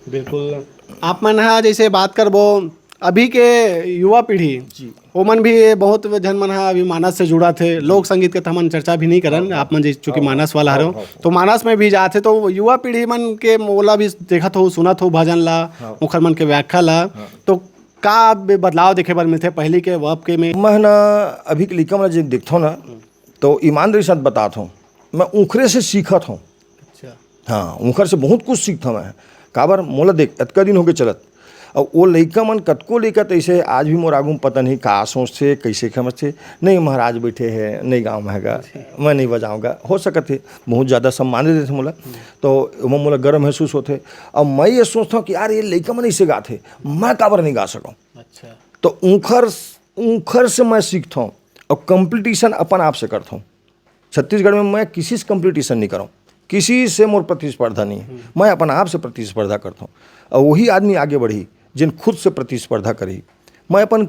बिल्कुल। आप मन हा जैसे बात करबो, अभी के युवा पीढ़ी, जी। ओमन भी, बहुत झन मन हा अभी मानस से जुड़त हे, लोक संगीत के त हमन चर्चा भी नहीं करन, हाँ, हाँ। आप मन जी चूंकि हाँ, मानस वाला हाँ, हरो, हाँ, हाँ। तो मानस में भी जात हे, तो युवा पीढ़ी मन के मोला भी देखत हो, सुनत हो भजन ला, हाँ। ओखर मन के व्याख्या ला, हाँ। तो का बे-, बदलाव देखे बर मिलथे पहली के अब के में? मैं ना अभी के लइका मन जेन देखथों ना, हम्म। तो ईमानदारी साथ बतात हूँ, मैं उखरे से सीखत हूँ। अच्छा। हाँ, उखर से बहुत कुछ सीखत हूँ मैं। काबर मोला देख, अतका दिन हो गए चलत, अउ वो लइका मन, कतको लइका तैसे आज भी मोर आगू में पता नहीं का सोचथे, कैसे समझथे, "नहीं महाराज बैठे हैं, नहीं गाँव में हैगा, जी। मैं नहीं बजाऊँगा।" हो सकत हे, बहुत ज़्यादा सम्मान दे देथे मोला, हम्म। तो ओमा मोला गर्व महसूस होथे। अब मैं ये सोचता हूँ कि यार, ये लइका मन ऐसे गाथे, मैं काबर नहीं गा सकूँ? अच्छा। तो उखर, उखर से मैं सीखता हूँ, और कंपटीशन अपन आप से करता हूँ। छत्तीसगढ़ में मैं किसी से कंपटीशन नहीं करूँ, किसी से मोर प्रतिस्पर्धा नहीं है। हम्म। मैं अपन आप से प्रतिस्पर्धा करता हूँ, और वही आदमी आगे बढ़ी, जिन खुद से प्रतिस्पर्धा करी। मैं अपन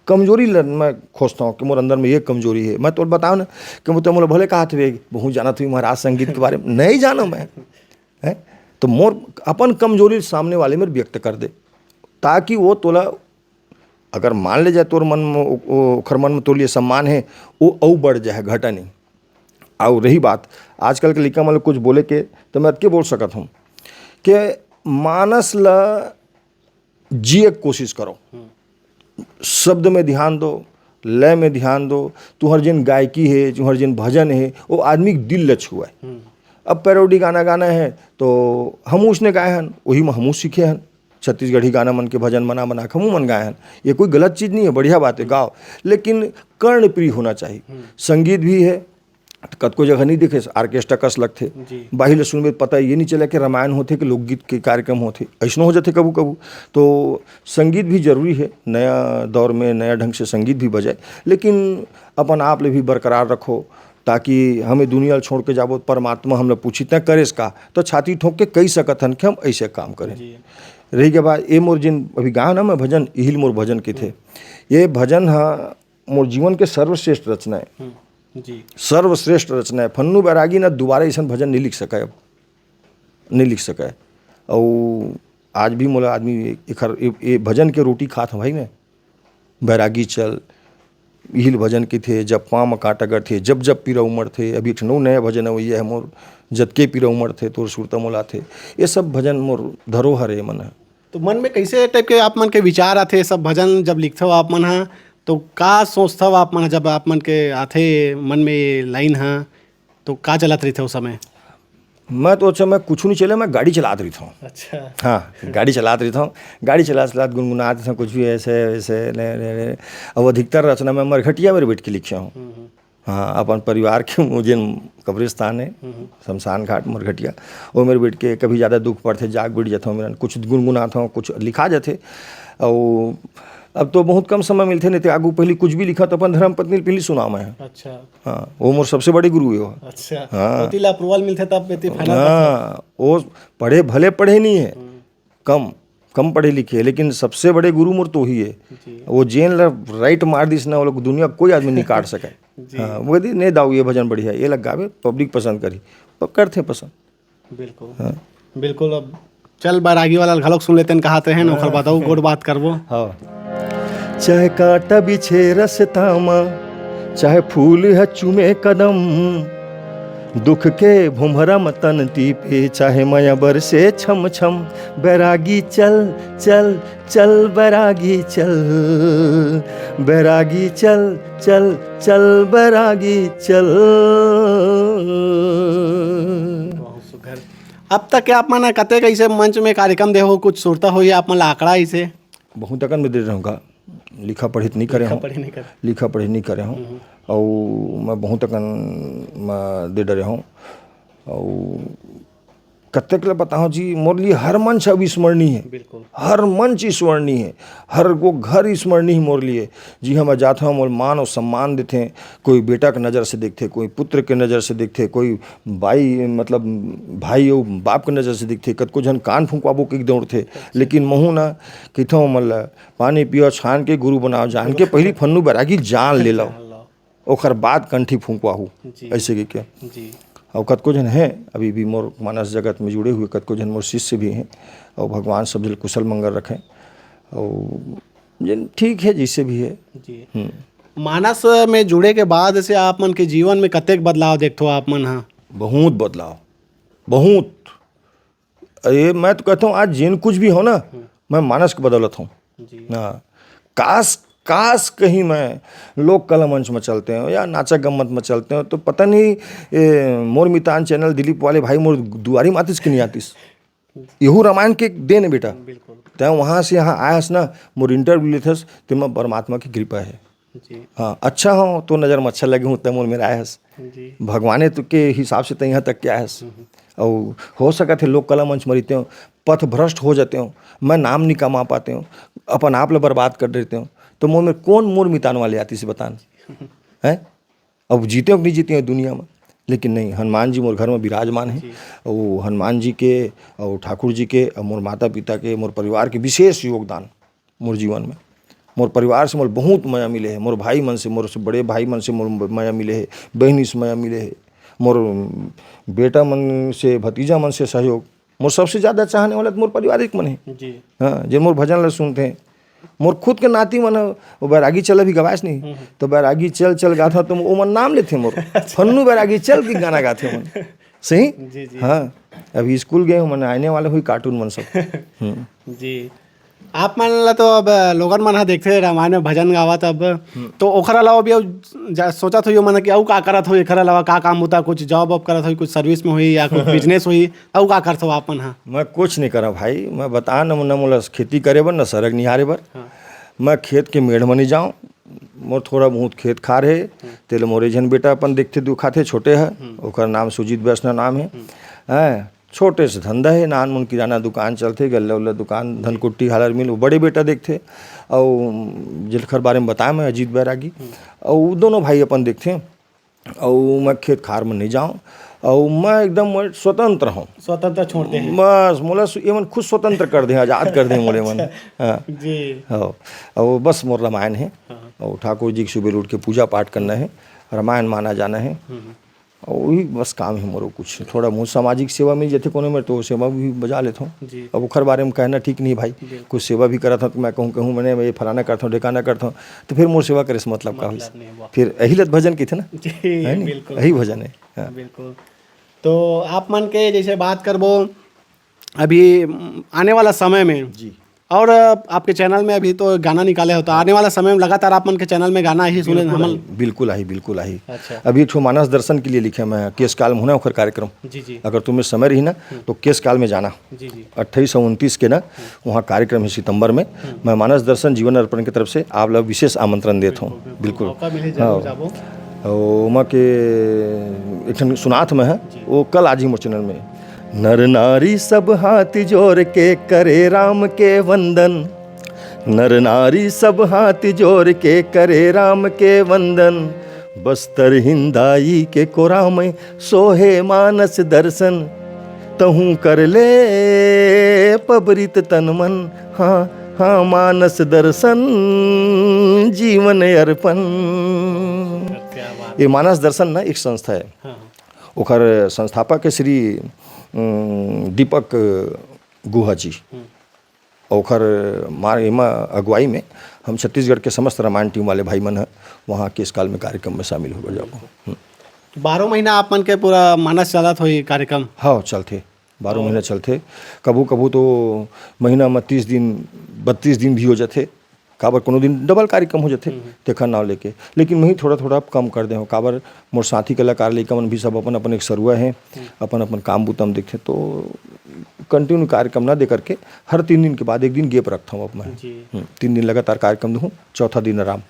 कमजोरी ल-, मैं खोजता हूँ कि मोर अंदर में ये कमजोरी है। मैं तो बताओ ना कि वो तो मोला भले कहा थे, "बहुत जाना था महाराज संगीत के बारे में।" नहीं जाना मैं, हैं? तो मोर अपन कमजोरी सामने वाले में व्यक्त कर दे, ताकि वो तोला, अगर मान ले जाए तोर मन में, ओ-, ओ-, ओखर मन में तोर लिए सम्मान है, वो अउ बढ़ जाए, घटा नहीं। अउ रही बात आजकल के लइका मन ल कुछ बोले के, तो मैं अतके बोल सकत हूँ कि मानस ल जिए के कोशिश करो। हम्म। शब्द में ध्यान दो, लय में ध्यान दो, तुहर जेन गायकी है, तुहर जेन भजन है, वो आदमी के दिल ल छुआए। हम्म। अब पैरोडी गाना गाना है, तो हमू उसने गाए हन, वही में हमू सीखे हन। छत्तीसगढ़ी गाना मन के भजन बना बना के हमू मन गाए हन। ये कोई गलत चीज़ नहीं है, बढ़िया बात है, गाओ, लेकिन कर्णप्रिय होना चाहिए। हम्म। संगीत भी है, तो कतको जगह नहीं दिखे, ऑर्केस्ट्रा कस लगथे। जी। बाहिर ले सुनबे, पता ये नहीं चला कि रामायण होथे कि लोकगीत के कार्यक्रम होथे। अइसनो हो जाथे कभू कभू। तो संगीत भी जरूरी है, नया दौर में नया ढंग से संगीत भी बजाए, लेकिन अपन आप ले भी बरकरार रखो, ताकि हमें दुनिया ल छोड़ के जाबो, परमात्मा हमला पूछी, "तैं करेस का?" तो छाती ठोंक के कही सकत हन कि हम ऐसे काम करें। जी। रही के बात, ये मोर जिन अभी गाँव ना मैं भजन, इहिल मोर भजन के थे। हम्म। ये भजन हा मोर जीवन के सर्वश्रेष्ठ रचना है। हम्म, जी। सर्वश्रेष्ठ रचना है। फन्नू बैरागी ना दोबारा ऐसन भजन नहीं लिख सका है, नहीं लिख सका है। और आज भी मोला आदमी एखर, ए, ए भजन के रोटी खात हूँ भाई मैं। बैरागी चल, इहिल भजन के थे, जब पाँव में कांटा गढ़ थे, जब जब पीरा उमड़ थे, अभी एक ठो नया भजन है, वो ये है मोर, जतके पीरा उमड़ थे, तोर सुरता मोला थे। ये सब भजन मोर धरोहर है मन है। तो मन में कैसे टाइप के आप मन के विचार आथे, ये सब भजन जब लिखते हो आप मन हा, तो का सोचथव आप मन, जब आप मन के आथे मन में ये लाइन ह, तो का चलत रहिथे उस समय? मैं तो, अच्छा, मैं कुछ नहीं चले, मैं गाड़ी चलात रहिथौं। अच्छा। हाँ, गाड़ी चलात रहिथौं। गाड़ी चलात चलात गुनगुनात रहिथौं, कुछ भी ऐसे वैसे, ने, ने, ने। अब अधिकतर रचना मैं मरघटिया मेर बइठ के लिखे हौं। हम्म, हम्म। हाँ, अपन परिवार के, वो जेन कब्रिस्तान है, हम्म, हम्म। शमशान घाट मरघटिया, वो मेर बइठ के कभी ज़्यादा दुख पड़थे, जाग बइठ जाथौं, मेर कुछ गुनगुनाथौं, कुछ लिखा जाथे। और अब तो बहुत कम समय मिलथे, नहीं तो आगू पहली कुछ भी लिखा तो अपन धर्म पत्नी ल पहली सुनावैं। अच्छा। हाँ, वो मोर सबसे बड़े गुरु हे वो। अच्छा। हाँ। ओती ला अप्रूवल मिलथे तब एती फाइनल करथे। हाँ, वो पढ़े, भले पढ़े नहीं है, हम्म। कम, कम पढ़े लिखे हे, लेकिन सबसे बड़े गुरु मोर तो ही है। जी। वो जेन ला राइट मार दिस ना, वो लोग दुनिया कोई आदमी नहीं काट सके। जी। हाँ, वो कहिथे, "नहीं दाऊ, ये भजन बढ़िया है, ये लग गावे, पब्लिक पसंद करही।" पब करथे पसंद। बिल्कुल। हाँ। बिल्कुल, अब चल बैरागी वाला घलोक सुन लेतेन, कहात रहेन, ओखर बाद अउ गोठ बात करबो। हाँ। चाहे कांटा बिछे रस्ता म, चाहे फूल ह चूमे कदम, दुख के भुमरा म तन तीपे, चाहे मया बरसे छम छम। बैरागी चल, चल, चल बैरागी चल, बैरागी चल, चल, चल बैरागी चल। बहुत सुघर। अब तक के आप मन कतेक अइसे मंच में कार्यक्रम दे हो, कुछ सुरता होही आप मन ला आंकड़ा अइसे? बहुत अकन में दे रहूँ का, लिखा पढ़ी तो नहीं करे लिखा हूँ। पढ़ी नहीं करे। लिखा पढ़ी नहीं करे हूँ। हम्म। अउ मैं बहुत अकन मैं दे डरे हूँ। अउ कतेक ले बताओ जी, मोर लिए हर मंच अविस्मरणीय है। बिल्कुल। हर मंच स्मरणीय है, हर वो घर स्मरणीय है मोर लिए। जी हाँ, मैं जात हूँ, मोर मान और सम्मान देथे, कोई बेटा के नज़र से देखथे, कोई पुत्र के नज़र से देखथे, कोई बाई, मतलब भाई और बाप के नज़र से देखथे, कतको झन कान फुंकवाबो के दौड़थे। अच्छा। लेकिन महू ना कहिथौं, मतलब पानी पियो छान के, गुरु बनाओ जान के, पहली फन्नू बैरागी जान ले लो। जान लो। ओखर बाद कंठी फूंकवाहू, जी। ऐसे कहिके। जी। अउ कतको झन हैं, अभी भी मोर मानस जगत में जुड़े हुए कतको झन मोर शिष्य भी हैं, अउ भगवान सब झन कुशल मंगल रखें। अउ जेन ठीक है, जैसे भी है। जी। हम्म। मानस में जुड़े के बाद से आप मन के जीवन में कतेक बदलाव देखथो आप मन हा? बहुत बदलाव, बहुत। अरे, मैं तो कहता हूँ, आज जेन कुछ भी हो ना, हम्म। मैं मानस के बदौलत हूँ। जी। हाँ। काश, काश कहीं मैं लोक कला मंच में चलते हो या नाचा गम्मत में चलते हो, तो पता नहीं, ए, मोर मितान चैनल दिलीप वाले भाई मोर दुआरी में आतिस कि नहीं आतिस। यहू रामायण के देन है बेटा। बिल्कुल। तैं वहाँ से यहाँ आयस ना, मोर इंटरव्यू लेथस, ते मैं परमात्मा की कृपा है। जी। हाँ, अच्छा हो तो नजर में अच्छा लगे हूँ, तैं मोर मेर आयस। जी। भगवाने तो के हिसाब से तैं यहाँ तक के आयस। हम्म। अउ हो सकत हे लोक कला मंच म रहिते हो, पथ भ्रष्ट हो जाते हो, मैं नाम नहीं कमा पाते हो, अपन आप ल बर्बाद कर देते हो, तो मोर मेर कौन मोर मितान वाले आतिस बतान? हैं? अब जीते हो कि नहीं जीते हो दुनिया में, लेकिन नहीं, हनुमान जी मोर घर में विराजमान है। जी। वो हनुमान जी के और ठाकुर जी के और मोर माता पिता के, मोर परिवार के विशेष योगदान मोर जीवन में। मोर परिवार से मोर बहुत मया मिले है, मोर भाई मन से, मोर से बड़े भाई मन से मोर मया मिले है, बहिनी से मया मिले है, मोर बेटा मन से, भतीजा मन से सहयोग। मोर सबसे ज्यादा चाहने वाला तो मोर पारिवारिक मन है। जी। हाँ, जे मोर भजन ला सुनते हैं। मोर खुद के नाती मन ह, वो बैरागी चल अभी गवास नहीं, हम्म। तो बैरागी चल, चल गाथा, तो वो मन नाम लेथे मोर। अच्छा। फन्नू बैरागी चल के गाना गाथे मन। सही? जी, जी। हाँ, अभी स्कूल गए हो, मन आने वाले हुई कार्टून मन सब। हम्म। जी। आप मन ला तो अब लोगन मन ह देखथे रामायण में भजन गावत अब, हम्म। तो ओखर अलावा भी अउ जा-, सोचत होइयो मन कि अउ का करत हो, एखर अलावा का काम होता, कुछ जॉब वॉब करत होई, कुछ सर्विस में होई या कुछ बिजनेस होई, अउ का करत हो आप मन ह? मैं कुछ नहीं करा भाई, मैं बता न, न मोला खेती करे बर, न सरग निहारे बर। हाँ। मैं खेत के मेढ़ म नहीं जाऊँ, मोर थोड़ा बहुत खेत खार है, हम्म। तेले मोरे झन बेटा अपन देखथे दुखाथे, छोटे है, हम्म। ओकर नाम सुजीत वैष्णव नाम है। हम्म। हैं, छोटे से धंधा है, नान मुन किराना दुकान चलथे, गल्ला उल्ला दुकान, जी। धनकुट्टी, हालर मिल, वो बड़े बेटा देखथे। अउ जेखर बारे में बताया मैं, अजीत बैरागी, हम्म। अउ वो दोनों भाई अपन देखथे। अउ मैं खेत खार में नहीं जाऊँ, अउ मैं एकदम मैं स्वतंत्र हूँ। स्वतंत्र छोड़ दे हैं। बस मोला सु-, ये मन खुद स्वतंत्र कर दे, आजाद कर दे मोले मन। अच्छा। हाँ। जी। हाँ। अउ बस मोर रामायण है। हाँ। अउ ठाकुर जी के सुबह उठ के पूजा पाठ करना है, रामायण माना जाना है। हम्म। अउ वही बस काम है मोरो कुछ। थोड़ा बहुत सामाजिक सेवा मिल जाथे कोनो में, तो सेवा भी बजा लेथौं। जी। अब ओखर बारे में कहना ठीक नहीं भाई। बिल्कुल। कुछ सेवा भी करत हौं, तो मैं कहूँ, कहूँ, "मैंने ये फलाना करत हौं, ढेकाना करत हौं," तो फिर मोर सेवा करे से मतलब का मतलब होइस? नहीं हुआ। फिर यही लत भजन कहिथे ना? जी, है नहीं? बिल्कुल। यही भजन है। हाँ। बिल्कुल। तो आप मन के जैसे बात करबो, अभी, उम, आने वाला समय में जी। और अ, आपके चैनल में अभी तो गाना निकाले हो, तो आने वाला समय में लगातार आप मन के चैनल में गाना ही सुने बिल्कुल हमन। आही, बिल्कुल आही, बिल्कुल आही। अच्छा। अभी एक ठो मानस दर्शन के लिए लिखे मैं, केश काल में होना ओखर कार्यक्रम। जी, जी। अगर तुम्हें समय रही ना, हम्म। तो केश काल में जाना। जी, जी। अट्ठाईस और उनतीस के ना, हम्म। वहाँ कार्यक्रम है सितंबर में। हम्म। मैं मानस दर्शन जीवन अर्पण की तरफ से आप लोग विशेष आमंत्रण देता हूँ। बिल्कुल, बिल्कुल। बिल्कुल। मौका मिले, जरूर हाँ। जाबो। ओ, ओमा के एक ठन सुनात में है, जी। वो कल आज ही मोर चैनल में। नर नारी सब हाथ जोड़ के करे राम के वंदन। नर नारी सब हाथ जोड़ के करे राम के वंदन। बस्तर हिंदाई के कोरा में सोहे मानस दर्शन। तहूँ कर ले पबरित तन मन, हाँ, हाँ, मानस दर्शन जीवन अर्पण। क्या बात। ये मानस दर्शन ना एक संस्था है। हाँ, हाँ। ओखर संस्थापक है श्री, उम, दीपक गुहा जी। हम्म। ओखर मार-, एमा अगुवाई में हम छत्तीसगढ़ के समस्त रामायण टीम वाले भाई मन ह वहाँ केश काल में कार्यक्रम में शामिल होकर जाबो। हम्म। बारह महीना आप मन के पूरा मानस चलत होही कार्यक्रम? हाँ, चलथे। बारह और महीना चलथे। कभू-कभू तो महीना में तीस दिन, बत्तीस दिन भी हो जाथे। काबर कोनो दिन डबल कार्यक्रम हो जाथे, हम्म। तेखर नाव लेके। लेकिन मैं ही थोड़ा-थोड़ा अब कम कर दे हूँ। काबर मोर साथी कलाकार लइका मन भी सब अपन-अपन एक सरुआ हे, हम्म। अपन-अपन काम बूता में देखथे, तो continue कार्यक्रम ना दे करके हर तीन दिन के बाद एक दिन gap रखता हूँ अब मैं। जी। हम्म, तीन दिन लगातार कार्यक्रम दूँ, चौथा दिन आराम।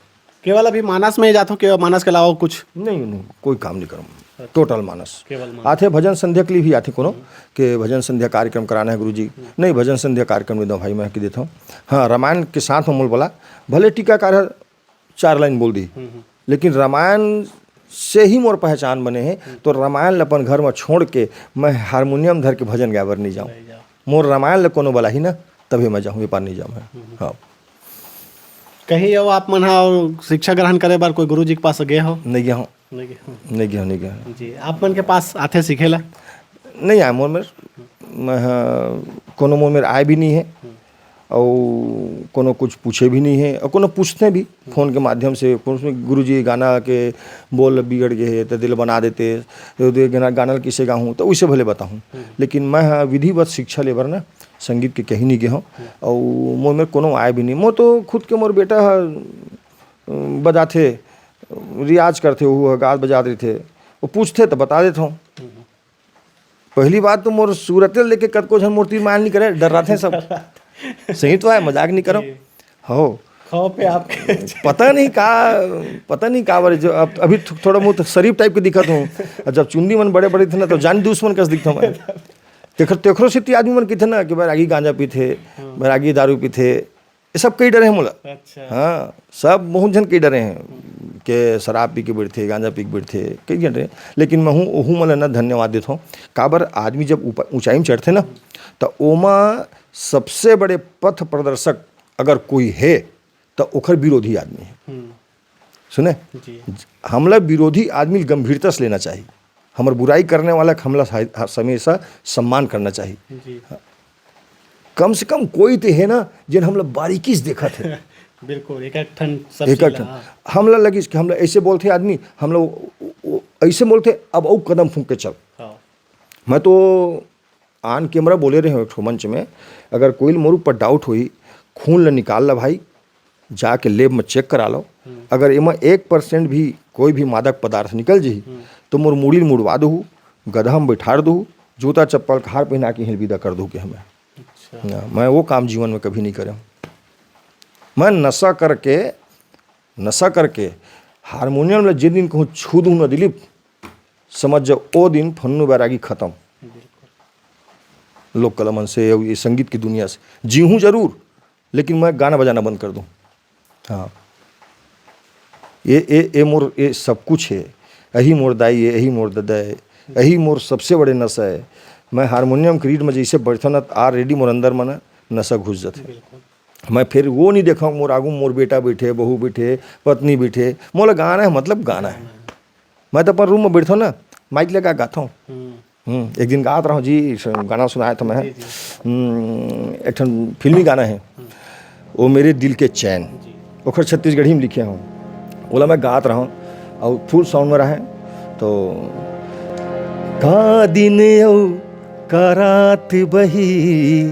केवल अभी मानस में जाथो, केवल मानस के अलावा कुछ? नहीं, नहीं, कोई काम नहीं करूँ। अच्छा। Total मानस। केवल मानस। आथे भजन संध्या के लिए भी आथे कोनो, हम्म। के भजन संध्या कार्यक्रम कराना है गुरुजी। हम्म। नहीं, भजन संध्या कार्यक्रम नहीं दो भाई, मैं कह देता हूँ। हाँ, रामायण के साथ में मोल बोला, भले टीकाकार है, चार line बोल दी, हम्म, हम्म। लेकिन रामायण से ही मोर पहचान बने है, हम्म। तो रामायण ल अपन घर में छोड़ के मैं हारमोनियम धर के भजन गाए बर नहीं जाऊँ। नहीं जाओ। मोर रामायण ल कोनो बलाही ना, तभी मैं जाहूँ, ये पार नहीं जाऊँ मैं। हम्म। हाँ। कहीं हो आप मन हा शिक्षा ग्रहण करे बर कोई गुरु जी के पास गए हो? नहीं गया हूँ। नहीं गए हो। नहीं गया, नहीं गया। जी, आप मन के पास आथे सीखे ला? नहीं आए मोर मेर, मैं, हाँ, कोनो मोर मेर आए भी नहीं है। हम्म। अउ कोनो कुछ पूछे भी नहीं है, अउ कोनो पूछते भी हम्म। फोन के माध्यम से, कोनो उसमें गुरुजी गाना के बोल बिगड़ गए है, तो दिल बना देते, तो दे गाना, गाना ल किसे गाहूँ, तो उसे भले बताहूँ। हम्म। लेकिन मैं, हाँ, विधिवत शिक्षा ले बर ना, संगीत के कहीं नहीं गया हूँ। हम्म। अउ मोर मेर कोनो आए भी नहीं। मोर तो खुद के मोर बेटा ह, अ, बजाथे, रियाज करथे, वो ह गात बजात रहिथे, वो पूछथे तो बता देता हूँ। हम्म। पहली बात तो मोर सूरत ले लेके कतको झन मोर तीर मार नहीं करे, डर्राथे सब। सही तो है, मजाक नहीं करो। जी। हो। खौफ है आपके। पता नहीं का, पता नहीं का बारे जो अब, अभी थो-, थोड़ा बहुत शरीफ type के दिखत हूँ। और जब चुंदी मन बड़े बड़े थे ना, तो जान दुश्मन कस दिखता मैं। तेखर, तेखरो से आदमी मन किथे ना कि बैरागी गांजा पीथे, हाँ। बैरागी दारू पीथे, ये सब कई डरे हैं मोला। अच्छा। हाँ, सब बहुत झन कई डरे हैं हम्म। के शराब पी के बैठथे, गांजा पी के बैठथे, कई झन डरे। लेकिन मैं हूँ, ओहू मन ला ना धन्यवाद देता हूँ। काबर आदमी जब ऊपर, ऊंचाई में चढ़थे ना, हम्म। तो ओमा सबसे बड़े पथ प्रदर्शक अगर कोई है, तो ओखर विरोधी आदमी है। हम्म। सुने? जी। हमला विरोधी आदमी गंभीरता से लेना चाहिए। हमर बुराई करने वाला के हमला हा-, हा-, हमेशा सम्मान करना चाहिए। जी। कम से कम कोई तो है ना, जेन हमला बारीकी से देखत है। बिल्कुल, एक एक ठन सब एक चीज एक ला, ठन। हाँ। हमला लगिस कि हमला ऐसे बोलथे आदमी, हमला वो, वो, वो ऐसे बोलथे, अब अउ कदम फूंक के चल। हाँ। मैं तो on camera बोले रहे हूँ एक ठो मंच में, अगर कोई ल मोर ऊपर doubt होई, खून ल निकाल ला भाई, जाके lab में check करा लो। हम्म। अगर एमा एक percent भी कोई भी मादक पदार्थ निकल जही, हम्म। तो मोर मुड़ी ल मुड़वा दहू, गधा में बैठार दहू, जूता चप्पल के हार पहना के हिल विदा कर दहू के हमें। अच्छा। ना, मैं वो काम जीवन में कभी नहीं करे हूँ। मैं नशा करके, नशा करके हारमोनियम ला जे दिन कहूँ छू दूँ ना दिलीप, समझ जाओ, ओ दिन फन्नू बैरागी खत्म। बिल्कुल। लोक कला मन से, ये संगीत की दुनिया से जीहूँ जरूर, लेकिन मैं गाना बजाना बंद कर दूँ। हाँ, ये, ये, ये मोर, ये सब कुछ है। यही मोर दाई है, यही मोर ददा है, यही मोर सबसे बड़े नशा है। मैं हारमोनियम के रीड में जैसे बैठता ना, already मोर अंदर में ना नशा घुस जाते। बिल्कुल। मैं फिर वो नहीं देखा, मोर आगू मोर बेटा बैठे, बहू बैठे, पत्नी बैठे, मोला गाना है, मतलब गाना है। मैं तो अपन रूम में बैठता हूँ ना, माइक लगा गाता हूँ। हम्म। हम्म, एक दिन गात रहा हूँ जी, स-, गाना सुनाया था मैं। जी, जी। हम्म, एक ठन फिल्मी गाना है, हम्म। वो मेरे दिल के चैन, जी। ओखर छत्तीसगढ़ी में लिखे हूँ, ओला मैं गात रहा हूँ और full sound में रहा है। तो का दिन अउ का रात बही,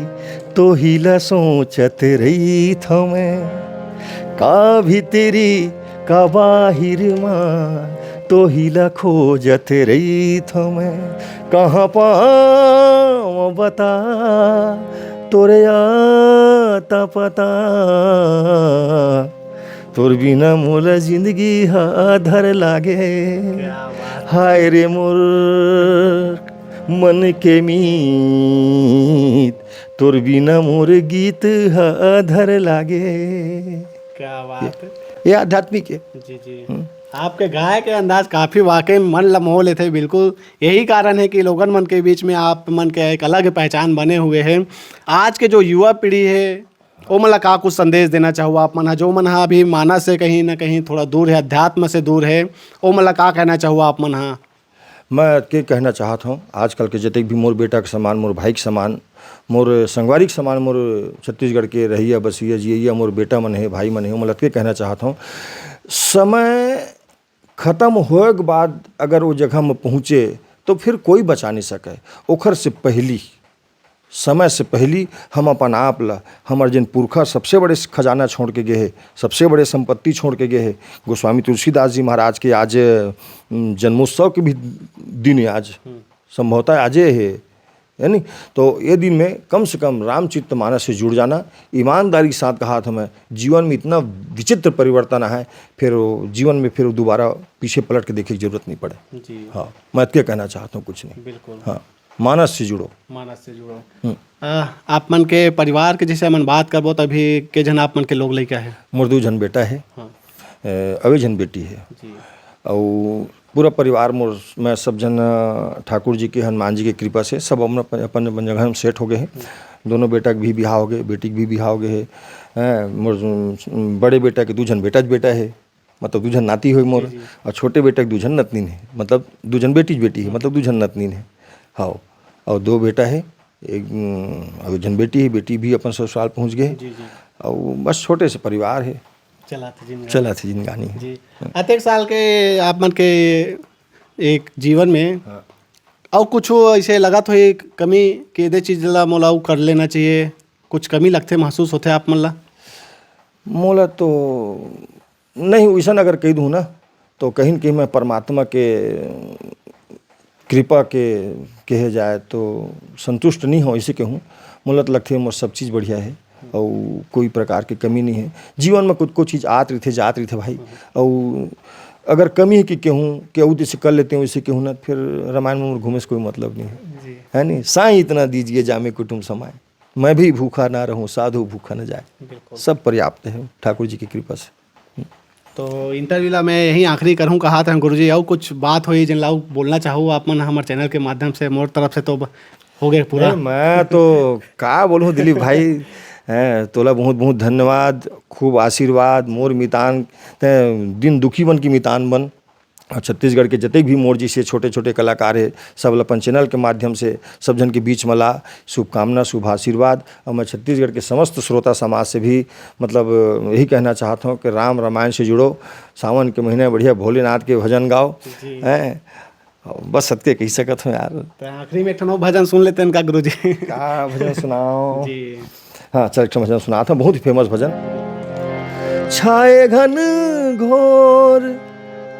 तोही ला सोचत रहिथों मैं, का भीतरी का बाहिर मा, तोही ला खोजत रहिथों मैं। कहाँ पाँव बता तोरे आता पता, तोर बिना मोला जिंदगी ह अधर लागे। क्या बात। हाय रे मोर मन के मीत, तोर बिना मोर गीत ह अधर लागे। क्या बात है। ये आध्यात्मिक है। जी, जी। हम्म। आपके गाय के अंदाज काफ़ी वाकई मन ल मोह लेथे। बिल्कुल यही कारण है कि लोगन मन के बीच में आप मन के एक अलग पहचान बने हुए हैं। आज के जो युवा पीढ़ी है, ओमन ला का कुछ संदेश देना चाहू आप मन ह, जो मन ह अभी मानस से कहीं ना कहीं थोड़ा दूर है, अध्यात्म से दूर है, ओमन ला का कहना चाहू आप मन ह? मैं अतके कहना चाहत हूँ, आजकल के जतेक भी मोर बेटा के समान, मोर भाई के समान, मोर संगवारी के समान, मोर छत्तीसगढ़ के रहइया, बसइया, जियइया, मोर बेटा मन हे, भाई मन हे, ओमन ला अतके कहना चाहत हूँ, समय खत्म होए के बाद अगर वो जगह में पहुँचे, तो फिर कोई बचा नहीं सके। ओखर से पहली, समय से पहली हम अपन आप ला, हमर जिन पुरखा सबसे बड़े खजाना छोड़ के गए हे, सबसे बड़े संपत्ति छोड़ के गए हे, गोस्वामी तुलसीदास जी महाराज के आज, उम, जन्मोत्सव के भी दिन हे आज, हम्म। संभवतः आजे हे, है नी? तो ये दिन में कम से कम रामचरित मानस से जुड़ जाना, ईमानदारी के साथ कहा था मैं, जीवन में इतना विचित्र परिवर्तन आए, फिर वो जीवन में फिर वो दोबारा पीछे पलट के देखे की जरूरत नहीं पड़े। जी। हाँ, मैं अतके कहना चाहता हूँ, कुछ नहीं। बिल्कुल। हाँ, मानस से जुड़ो। मानस से जुड़ो। हम्म। आ, आप मन के परिवार के जैसे हमन बात करबो, तभी के झन आप मन के लोग लइका है? मोर दू झन बेटा है। हाँ। अ, अवे झन बेटी है। जी। अउ पूरा परिवार मोर, मैं सब झन, अ, ठाकुर जी के, हनुमान जी के कृपा से सब अपन, अपन, अपन जगह में सेट हो गए हैं। हम्म। दोनों बेटा के भी बिहाव हो गए, बेटी के भी बिहाव हो गए है। हैं, मोर, उम, बड़े बेटा के दू झन बेटा ज बेटा है, मतलब दू झन नाती होए मोर, जी, जी। अउ छोटे बेटा के दू झन नतनीन है, मतलब दू झन बेटी ज बेटी है, हम्म। मतलब दू झन नतनीन है। हाँ, अउ दो बेटा है, एक, उम, अउ एक झन बेटी है, बेटी भी अपन ससुराल पहुँच गए है। जी, जी। अउ बस छोटे से परिवार है। चलत हे जिंदगानी। चलत हे जिंदगानी। जी। हाँ। अतेक साल के आप मन के एक जीवन में हाँ। अउ कुछ ऐसे लगत होही कमी कि एदे चीज ला मोला अउ कर लेना चाहिए, कुछ कमी लगथे, महसूस होथे आप मन ला? मोला तो नहीं, वैसन अगर कह दूँ ना, तो कहीं न कहीं मैं परमात्मा के कृपा के कहे जाए तो संतुष्ट नहीं हो, ऐसे कहूँ। मोला तो लगथे मोर सब चीज बढ़िया है अउ कोई प्रकार के कमी नहीं है। जीवन में कुछ, कुछ चीज आत रहिथे, जात रहिथे भाई। अउ अगर कमी है कि कहूँ कि अउ जैसे कर लेते हैं, वैसे कहूँ ना, फिर रामायण में मोर घूमे से कोई मतलब नहीं है। जी। है नहीं? साईं इतना दीजिए जामे कुटुम समाए। मैं भी भूखा ना रहूं, साधु भूखा न जाए। बिल्कुल। सब पर्याप्त है ठाकुर जी की कृपा से। तो इंटरव्यू ला मैं यही आखिरी करहूँ, कहा था गुरुजी, अउ कुछ बात होही जिन ला अउ बोलना चाहू आप मन हमर चैनल के माध्यम से? मोर तरफ से तो ब-, हो गए पूरा। नहीं, मैं तो का बोलूँ दिलीप भाई, हैं, तोला बहुत बहुत धन्यवाद, खूब आशीर्वाद, मोर मितान, ते दिन दुखी बन की मितान बन। अउ छत्तीसगढ़ के जतेक भी मोर जैसे छोटे-छोटे कलाकार हे, सब ल अपन चैनल के माध्यम से सब झन के बीच म ला शुभकामना, शुभ आशीर्वाद। अउ मैं छत्तीसगढ़ के समस्त श्रोता समाज से भी मतलब यही कहना चाहत हूँ कि राम रामायण से जुड़ो, सावन के महीना बढ़िया भोलेनाथ के भजन गाओ, जी। हैं? अउ बस अतके कही सकत हूँ यार। तो आखिरी में एक ठन अउ भजन सुन लेते हैं इनका गुरुजी। का भजन सुनाओ? जी। हाँ, चल, एक ठन भजन सुनात हूँ, बहुत ही famous भजन। छाए घन घोर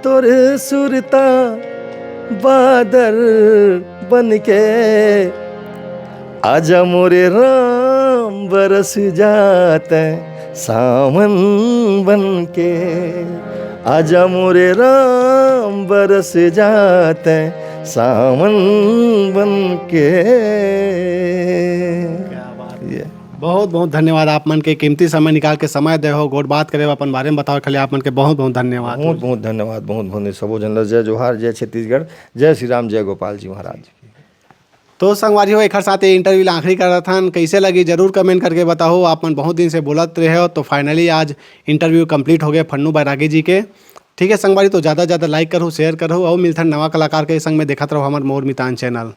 तोर सुरता बादर बन के, आजा मोरे राम बरस जात सावन बन के, आजा मोरे राम बरस जात सावन बन के। क्या बात। ये। बहुत बहुत धन्यवाद आप मन के कीमती समय निकाल के समय दे हो, गोठ बात करे हो, अपन बारे में बताओ, खाली आप मन के बहुत बहुत धन्यवाद। बहुत बहुत धन्यवाद, बहुत बहुत सबो झन ल जय जोहार, जय छत्तीसगढ़, जय श्री राम, जय गोपाल जी महाराज। तो संगवारी हो, एखर साथ ये इंटरव्यू ला आखिरी करत हन। कैसे लगी जरूर कमेंट करके बताओ। आप मन बहुत दिन से बोलत रहे हो, तो फाइनली आज इंटरव्यू कंप्लीट हो गए फन्नू बैरागी जी के। ठीक है संगवारी, तो ज़्यादा से ज़्यादा लाइक करो, शेयर करो और मिलथन नवा कलाकार के संग में। देखत रहो हमर मोर मितान चैनल।